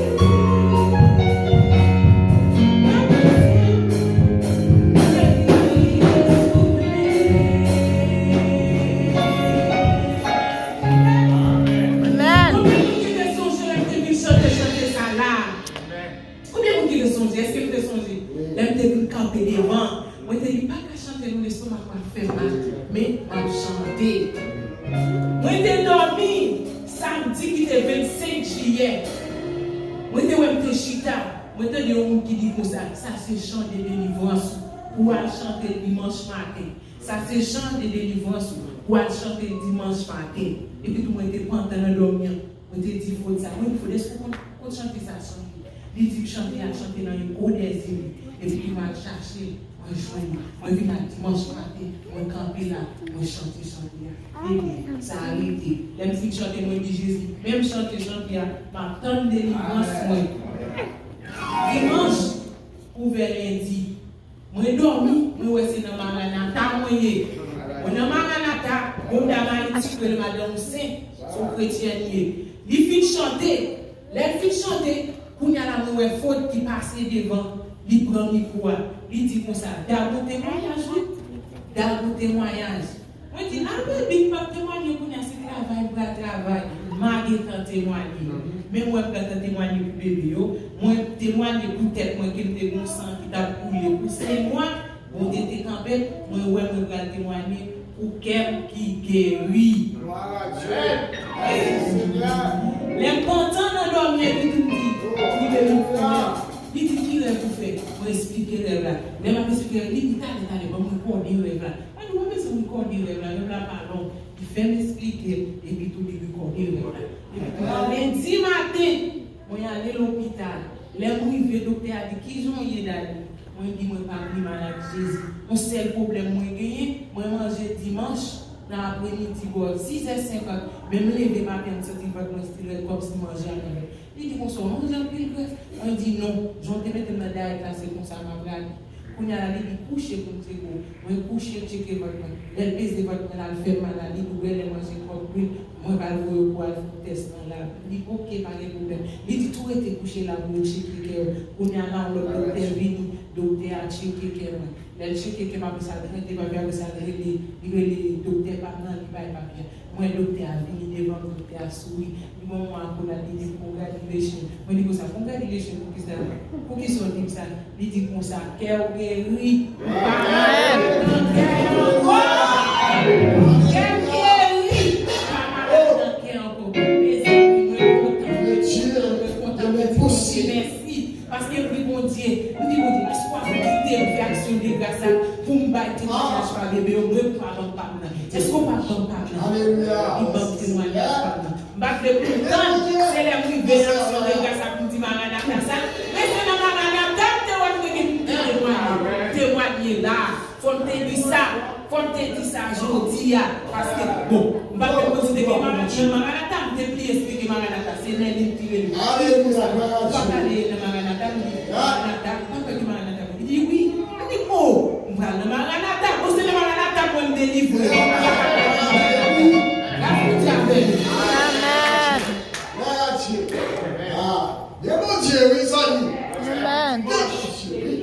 Amèn. Konbyen moun ki te sonje lè m te vin chante chante sa la? Konbyen moun ki te sonje? Èske nou te sonje? Lè m te vin kanpe devan, mwen te di, pa ka chante non, lestomak mwen ap fè mal, men m ap chante. Mwen te dòmi samdi ki te vennsenk jiyè. Mwen te wè m te chita, mwen tande yon moun ki di konsa, sa se jan de delivrans ou pou w al chante dimanch maten. Sa se jan de delivrans ou pou w al chante dimanch maten. Epi tou mwen te pantan nan dòmi an. Mwen te di Fod sa, mwen di, Fod, èske w konn, konn chante sa chante? Li di m chante a chante nan yon gwo dèzili. Epi tou m al chache, m Mwen jwenn li. Mwen vin ak dimanch maten, mwen kanpe la, mwen chante chante a. Ebyen, sa arete. Lè m fin chante, mwen di Jezi, menm chante chante a, m ap tann delivrans mwen. Dimanch ouvè lendi. Mwen dòmi, mwen wè se nan Maranata mwen ye. Mwen nan Maranata, gon dam Ayiti ki rele Madan Oussaint, se yon kretyèn li ye. Li fin chante, lè l fin chante, kounye a la mwen wè Fod ki pase devan, li pran mikwo a, li di konsa, Dago temwayaj wi, Dago temwayaj. Mwen di, a bebe, m p ap temwanye kounye a, se travay m pral travay. M a gentan temwanye. Men mwen gentan temwanye pou bebe yo. Mwen temwanye pou tèt mwen ke m te gon san ki t ap koule pou senk mwa. Bondye te kanpe, mwen wè mwen pral temwanye pou kè m ki geri. Glwa a Dye. Mèsi, Senyè. Lè m pantan nan dòmi, epi tou m di, li bebe m kounye a. Li di, ki rèv ou fè? Mwen esplike rèv la. Lè m ap esplike rèv, li di, talè, talè, ban m rekòde rèv la. Mwen di, w ap bezwen rekòde rèv la, rèv la pa long. Li fè m esplike l, epi tou li rekòde rèv la. Epi tou, lendi maten, mwen ale lopital. Lè m rive, doktè a di, kijan w ye, Dani? Mwen di, mwen pa pi mal ak Jezi. Yon sèl pwoblèm mwen genyen, mwen manje dimanch nan apremidi bò sizè senkant. Men m leve maten, m santi vant mwen still rèd kòmsi m manje anpil. Li di konsa, w manje anpil grès? Mwen di non, jan w te mete m nan dayèt la, se konsa m ap rale. Kounye a la, li di kouche pou m tcheke w. Mwen kouche, l tcheke vant mwen. Lè l peze vant mwen la, l fè m mal la, li di w wè lè manje kòk grenn, mwen pral voye w pou w al fè yon tès nan lab. M di oke, pa gen pwoblèm. Li di tou rete kouche la pou yo tcheke kè w. Kounye a la, yon lòt doktè vini, doktè a tcheke kè mwen. Lè l tcheke kè m, apre sa l prente papye, apre sa l rele, li rele doktè pa m nan, li bay papye a. Mwen, doktè a vini devan m, doktè a souri. Li ban m yon akolad, li di m congratulation. Mwen di konsa, congratulation pou kisa? Poukisa w di m sa? Li di konsa, kè w geri. M pa malad nan kè ankò. Kè m geri. M pa malad nan kè ankò. Mezanmi, mwen kontan. Mwen kontan. Mèsi. Paske m di Bondye, m di Bondye, èske w ap kite m fè aksyon de gras la pou m bay temwayaj pa bebe yo, mwen pou pa ban m pa m nan? Èske w p ap ban m pa m nan? Alelouya. Li ban m temwayaj pa m nan. M pa t vle pou m tann, se lè m rive nan aksyon de gras la pou m di Maranata sa. Men se nan Maranata m te wè m te gen pou m te temwanye. Temwanye la. Fò m te di sa, fò m te di sa jodi a, paske, bon, m pa t konn si te gen Maranata, nan Maranata, m te bliye si te gen Maranata, se Nèlin ki rele. Alelouya, glwa a Dye. M pa t ale nan Maranata, m di, Maranata, m pa kwè ki Maranata, li di, wi. M di, o, m pral nan Maranata, bon, se nan Maranata mwen m delivre. Gras Bondye avè nou. Amèn. Glwa a Dye. Ah, gen Bondye, wi, zanmi. Amèn. Gen Bondye, wi.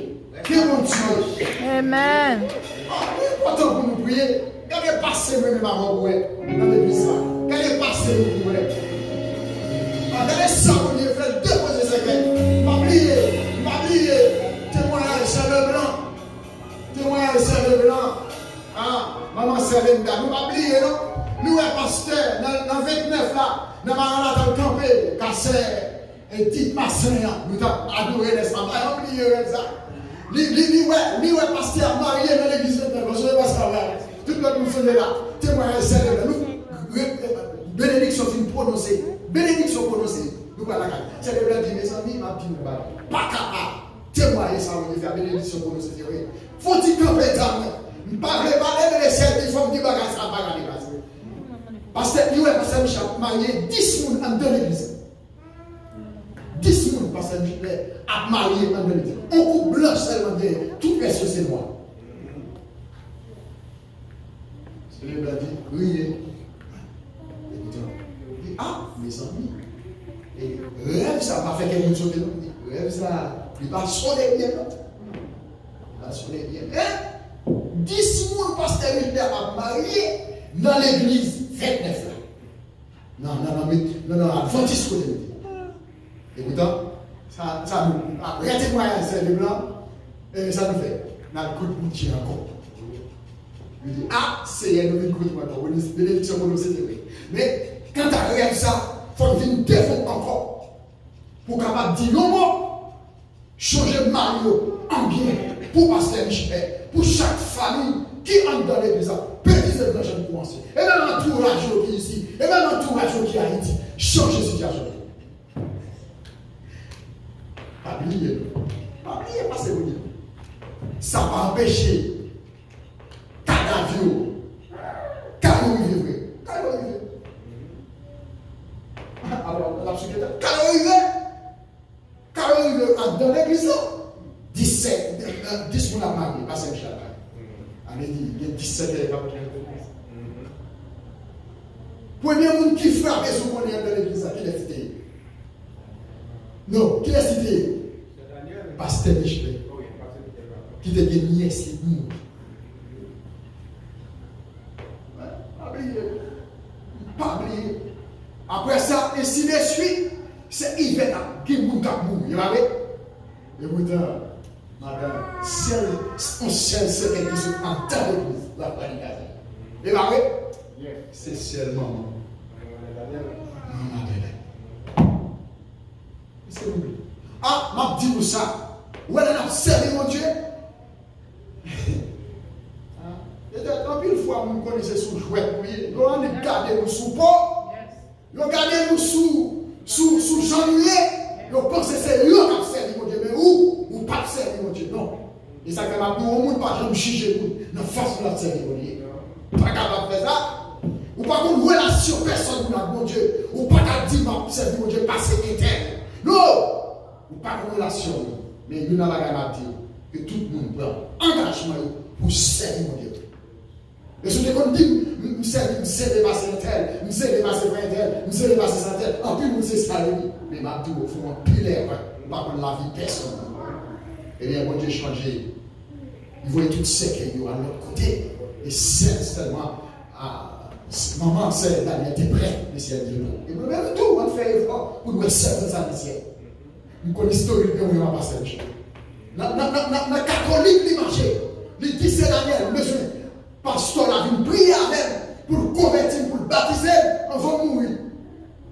Ke Bondye. Amèn. Ah, li enpòtan pou nou priye. Gade pase mwen menm avè w wè nan legliz la. Gade pase nou pou wè. Ah, gade sa Bondye fè, l depoze sèkèy. M pa bliye, m pa bliye temwayaj sè Leblanc. Temwayaj sè Leblanc. Ah, manman sè Linda, nou pa bliye non. Nou wè pastè nan, nan vennèf la, nan Maranata l kanpe, ka sè E tit maten an, nou t ap adore lè sa. Pa janm bliye rèv sa. Li, li, li wè, li wè pastè ap marye nan legliz Bètèl. Ou sonje pastè ap marye. Tout lòt moun sonje la. Temwayaj sè Leblanc. Nou, re-, benediksyon fin pwononse. Benediksyon pwononse. Nou pral lakay. Sè Leblanc di, mezanmi, m ap di nou bagay. Pa ka pa temwaye sa Bondye fè a, benediksyon pwononse, se vre. Fò ti kanpe ta mwen. M pa vle pale, men lè sèl di fò m di bagay sa, bagay li pase. Pastè, li wè pastè Michel ap marye dis moun anndan legliz. Dis moun pastè Michel ap marye anndan legliz. On koup blanch sèlman genyen, tout rès yo se nwa. Sè Leblanc di, riye. Epi di, a, mezanmi. E rèv sa pa fè kè moun sote non. Rèv sa, li pa sone byen non. Li pa sone byen. E dis moun pastè Michel ap marye nan legliz vennèf la. Nan, nan, nan, met, nan, nan, advantis kote nou te. E poutan, sa, sa nou, apre temwayaj sè Leblanc, e sa nou fè? N al kot Bondye ankò. Nou di, a, Seyè, nou vin kot ou ankò. Wi, benediksyon pou nou, se te vre. Men, kanta rèv sa, fò n vin devan w ankò. Pou w kapab di yon mo. Chanje mari yo an byen pou pastè Michel, pou chak fanmi ki anndan legliz la. Betiz Leblanc jan l kòmanse. E nan antouraj yo ki isi, e nan antouraj yo ki Ayiti. Chanje sitiyasyon yo. Pa bliye non. Pa bliye pase Bondye. Sa pa anpeche kadav yo, ka yo rive vre. Ka yo rive. Alò, n ap sou keta. Ka yo rive. Ka yo rive anndan legliz la. Disèt, dis moun ap marye, pastè Michel ap pale. Ale li, gen disèt k ap Premye moun ki frape sou konnen anndan legliz la, kilès li te ye? Non, kilès li te ye? Pastè Michel. Ki te gen nyès li mouri. Pa bliye. Pa bliye. Apre sa, ensi de swit, se Ivèt ap gen moun k ap mouri, e pa vre? E poutan, madanm, sèl, yon sèl sèkèy ki sot anndan legliz la, pa li gaze. E pa vre? Se sèl manman. Manman Bèlè. Èske nou vle? A, m ap di nou sa. Ou wè lè n ap sèvi Bondye? Petèt, anpil fwa, moun konnen se sou jwèt nou ye. Yo annik gade nou sou po. Yo gade nou sou, sou, sou jan nou ye. Yo panse se yo k ap sèvi Bondye, men ou, ou p ap sèvi Bondye, non. E sa k fè m ap di w, yon moun pa janm jije moun nan fason l ap sèvi Bondye. Ou pa kapab fè sa. Ou pa konn relasyon pèsòn moun ak Bondye. Ou pa ka di, "M ap sèvi Bondye pase entèl." Non! Ou pa konn relasyon moun. Men youn nan bagay m ap di w, ke tout moun pran angajman yo pou sèvi Bondye. E si w te konn di m, m, m sèvi, m sere pase entèl, m sere pase frè entèl, m sere pase sè entèl, anpil moun se sa yo di. Men m ap di w, ou fè w anpil erè, ou pa konn lavi pèsonn. Ebyen, Bondye chanje. Li voye tout sèkèy yo al lòt kote. E sèl, sèlman, a, s-, manman, sè Daniel te prè, mesye a di l. E nou menm tou, ann fè efò pou n wè sèvant sa nan syèl. M konn istorik de mwen an pastè Michel. Nan, nan, nan, nan, nan katolik li mache. Li di sè Daniel, m bezwen pastè la vin priye avè m pou l konvèti m, pou l batize m anvan m mouri.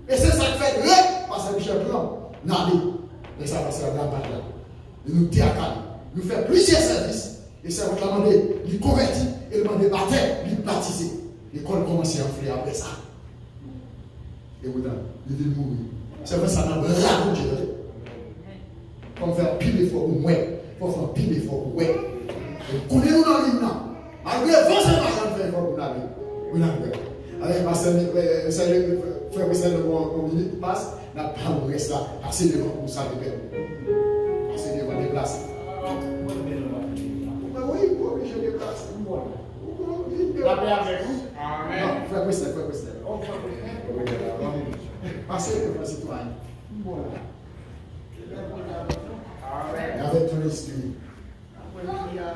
E se sa k fè l ret, pastè Michel pran, n ale. Lè sa, pastè Abraham pa t la. E nou te ak ale. Nou fè plizyè sèvis. E sèvant la mande, li konvèti, e l mande batèm, li batize. Lekòl kòmanse anfle apre sa. E poutan, li vin mouri. Sèvant sa nan bra Bondye, tande. Fò m fè anpil efò pou m wè. Fò m fè anpil efò pou wè. E konnen nou nan liy nan. Malgre van sa pa janm fè efò pou n ale. Pou n al wè. Ale, pastè, e, e, frè Michel, yon minit pas, n ap pale rès la. Pase devan pou salye pè nou. Pase devan, deplase. Wi, ou oblije deplase. Ou oblije deplase. Lapè avèk ou. Amèn. Non, frè Presley, frè Presley. Oh, frè Presley. Pase devan sitwayen. M bon la. Amèn. Avèk ton lespri. Apre li a,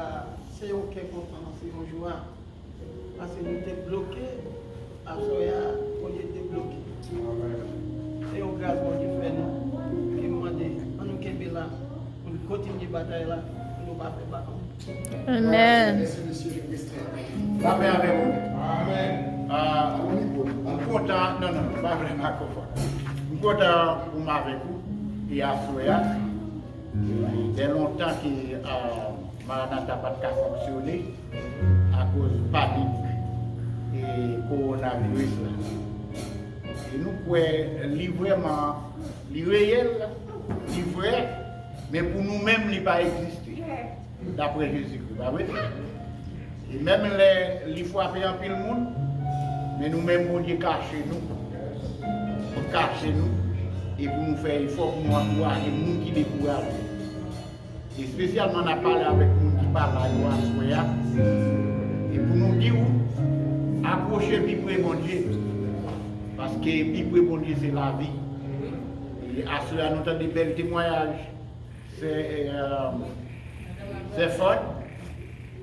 se yon kè kontan, se yon jwa. Paske nou te bloke, aswè a, olye debloke. Amèn. Se yon gras Bondye fè nou, ke m mande, ann nou kenbe la, pou n kontinye batay la, pou nou pa fè bak. Amèn. Lapè avèk ou. Amèn. Ah, m kontan, non, non, m pa vrèman kontan. M kontan pou m avèk ou, e aswè a, e, gen lontan ke, ah, Maranatha pa t ka fonksyone akoz panik e kowonaviris la. E nou kwè li vrèman, li reyèl, li vrè, men pou nou menm, li pa egziste, daprè Jezikri, pa vre? E menm lè li frape anpil moun, men nou menm, Bondye kache nou, li kache nou, e pou nou fè efò pou nou ankouraje moun ki dekouraje. Espesyalman, n ap pale avèk moun ki pa la yo aswè a. E pou nou di w, apwoche pi pre Bondye. Paske pi pre Bondye se lavi. E aswè a, nou tande bèl temwayaj sè, e, sè Fòd.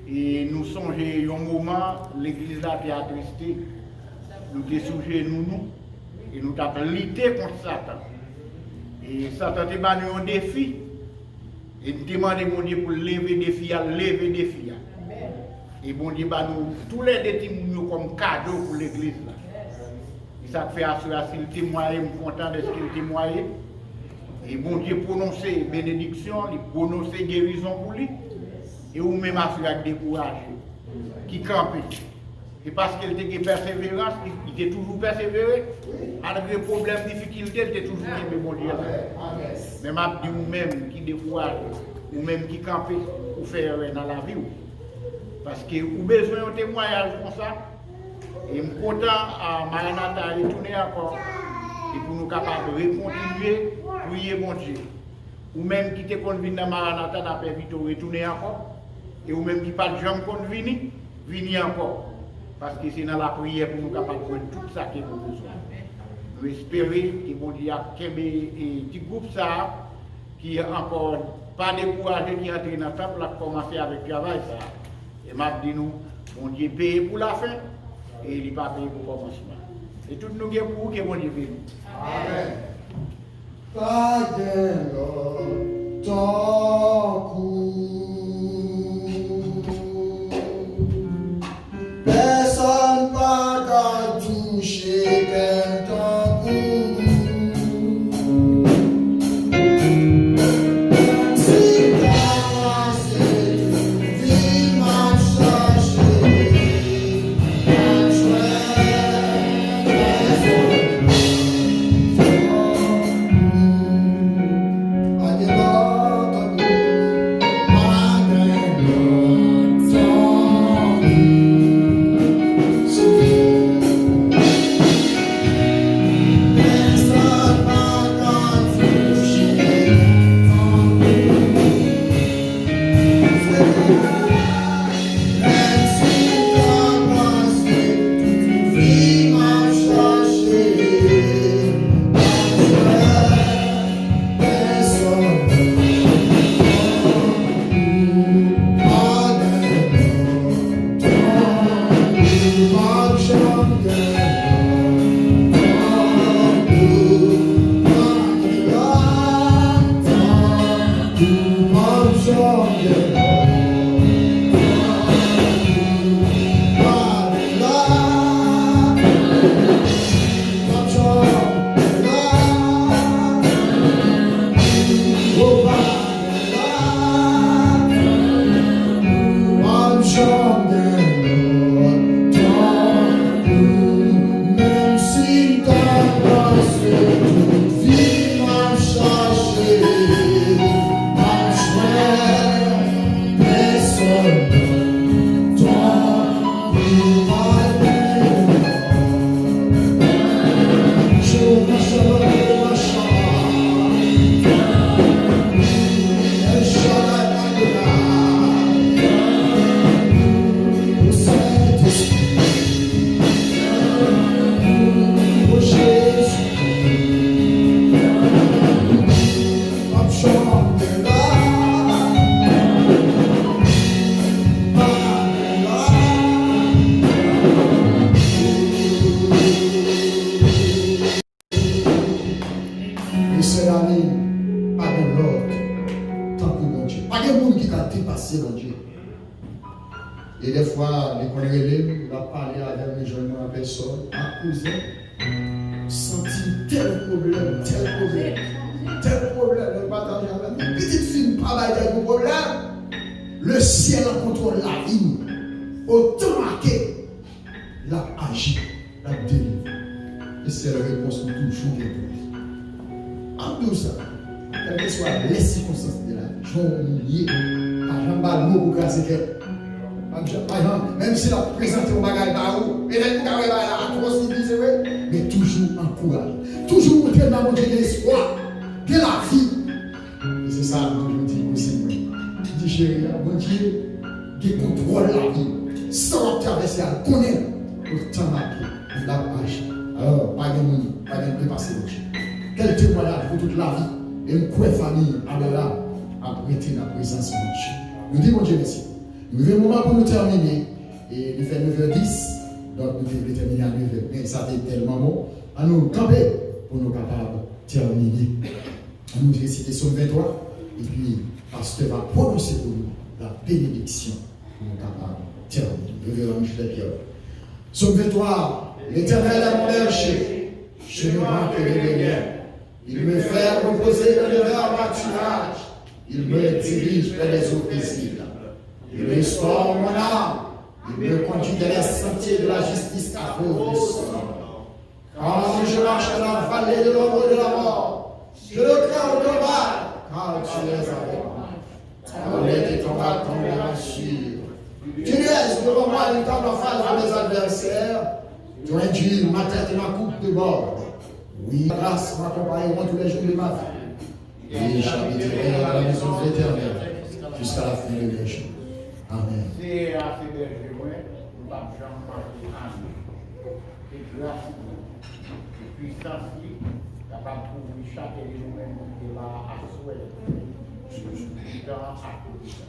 E nou sonje yon moman, legliz la te atriste. Nou te sou jenou nou. E nou t ap lite kont Satan. E Satan te ba nou yon defi. E n te mande Bondye pou l leve defi a, l leve defi a. E Bondye ba nou toulède timoun yo kòm kado pou legliz la. E sa k fè aswè a, si l temwaye, m kontan dèske l temwaye. E Bondye pwononse benediksyon, li pwononse gerizon pou li. E ou menm aswè a k dekouraje, ki kanpe. E paske l te gen pèseverans, li, li te toujou pèsevere, malgre pwoblèm, difikilte, l te toujou kenbe Bondye la. Men m ap di ou menm ki dekouraje, Ou menm ki kanpe, ou fè erè nan lavi w. Paske ou bezwen yon temwayaj konsa. E m kontan, a, Maranata retounen ankò. E pou nou kapab rekontinye priye Bondye. Ou menm ki te konn vin nan Maranata, n ap envite w retounen ankò. E ou menm ki pa t janm konn vini, vini ankò. Paske se nan lapriyè pou nou kapab jwenn tout sa ke nou bezwen. Nou espere ke Bondye ap kenbe, e, ti gwoup sa a ki ankò pa dekouraje, ki antre nan tanp la, k kòmanse avèk travay sa a. E m ap di nou, Bondye peye pou lafen, e li pa peye pou kòmansman. E tout nou gen pou ou, ke Bondye beni. Amèn. Pa gen lòt tankou. Pèsonn pa ka touche kè m tankou. Si ta pase tout vi m ap chache, m ap jwenn pèsonn. Pa gen lòt tankou. Pa gen lòt tankou. Pèsonn pa ka touche tankou. Menm si m ta pase tout vi m ap chache, m ap jwenn pèsonn. Pa gen lòt tankou, m ap janm gen lòt tankou, pa gen lòt tankou. Menm si m ta pase tout vi m ap chache, m ap jwenn pèsonn tankou w. Jewova Shalom, Jewova Shalom. El Shaddai Adonai. O Sentespri. O Jezi. Mesye dam, pa gen lòt tankou Bondye. Pa gen moun ki ka depase Bondye. E dèfwa, li konn rele m, l ap pale avè m, li jwenn mwen an pèsòn, ak kouzen. Santi tèl pwoblèm, tèl pwoblèm, tèl pwoblèm, lè l pataje avè m. Pitit fi m pa bay tèl gwo pwoblèm. Lesyèl an kontwòl lavi m. Otan make, l ap aji. L ap delivre. E sèl repons nou toujou gen pou li. M ap di w sa, kèlkeswa lè sikonstans de lavi, jan w ye, pa janm ba l mo pou kraze kè l. Pa janm, pa janm. Menm si l ap prezante yon bagay ba ou, petèt ou ka wè bagay la atwòs, li di se vre, men toujou ankouraje. Toujou montre nan Bondye gen espwa, gen lavi. E se sa m toujou di pou se mwen. M di cheri a, Bondye gen kontwòl lavi w. Sa w ap travèse a, l konnen l. Otan make, l ap aji. Alò, pa gen moun, pa gen moun ki pase Bondye. Kèl temwayaj pou tout lavi. E m kwè fanmi Adara ap rete nan prezans Bondye. Nou di Bondye mèsi. Nou rive moman pou nou tèmine. E li fè nevè dis. Donk, nou te vle tèmine a nevè. Men sa te tèlman bon. Ann nou kanpe pou nou kapab tèmine. Ann nou resite Sòm venntwa, epi pastè va pwononse pou nou la benediksyon pou nou kapab tèmine. Reveran Michelet Pierre. Sòm venntwa, L'Éternel est mon berger, je ne manquerai de rien. Il me fait reposer dans de verts pâturages, il me dirige près des eaux paisibles. Il restaure mon âme, il me conduit dans les sentiers de la justice à cause de son nom. Quand je marche dans la vallée de l'ombre de la mort, je ne craindrai pas, car tu es avec moi. Mon œil est en bas, ton regard sur. Tu dresse devant moi une table en face de mes adversaires. Tu induis ma tête et ma coupe déborde. Oui, ta grâce m'accompagneront tous les jours de ma vie. Et j'habiterai dans la maison de l'Éternel jusqu'à la fin de mes jours. Amen. Seyè a se bèje mwen, m p ap janm manke anyen. Ke gras li, ke pwisans li kapab kouvri chaken de nou menm ki te la a aswè, tan ak odita.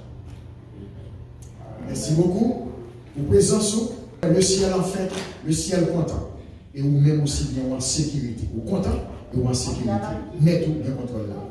Mèsi bokou pou prezans ou. Le syèl anfen, le syèl kontan. E ou menm osi byen ou an sekirite. Ou kontan e ou an sekirite. Mèt ou gen kontwòl la.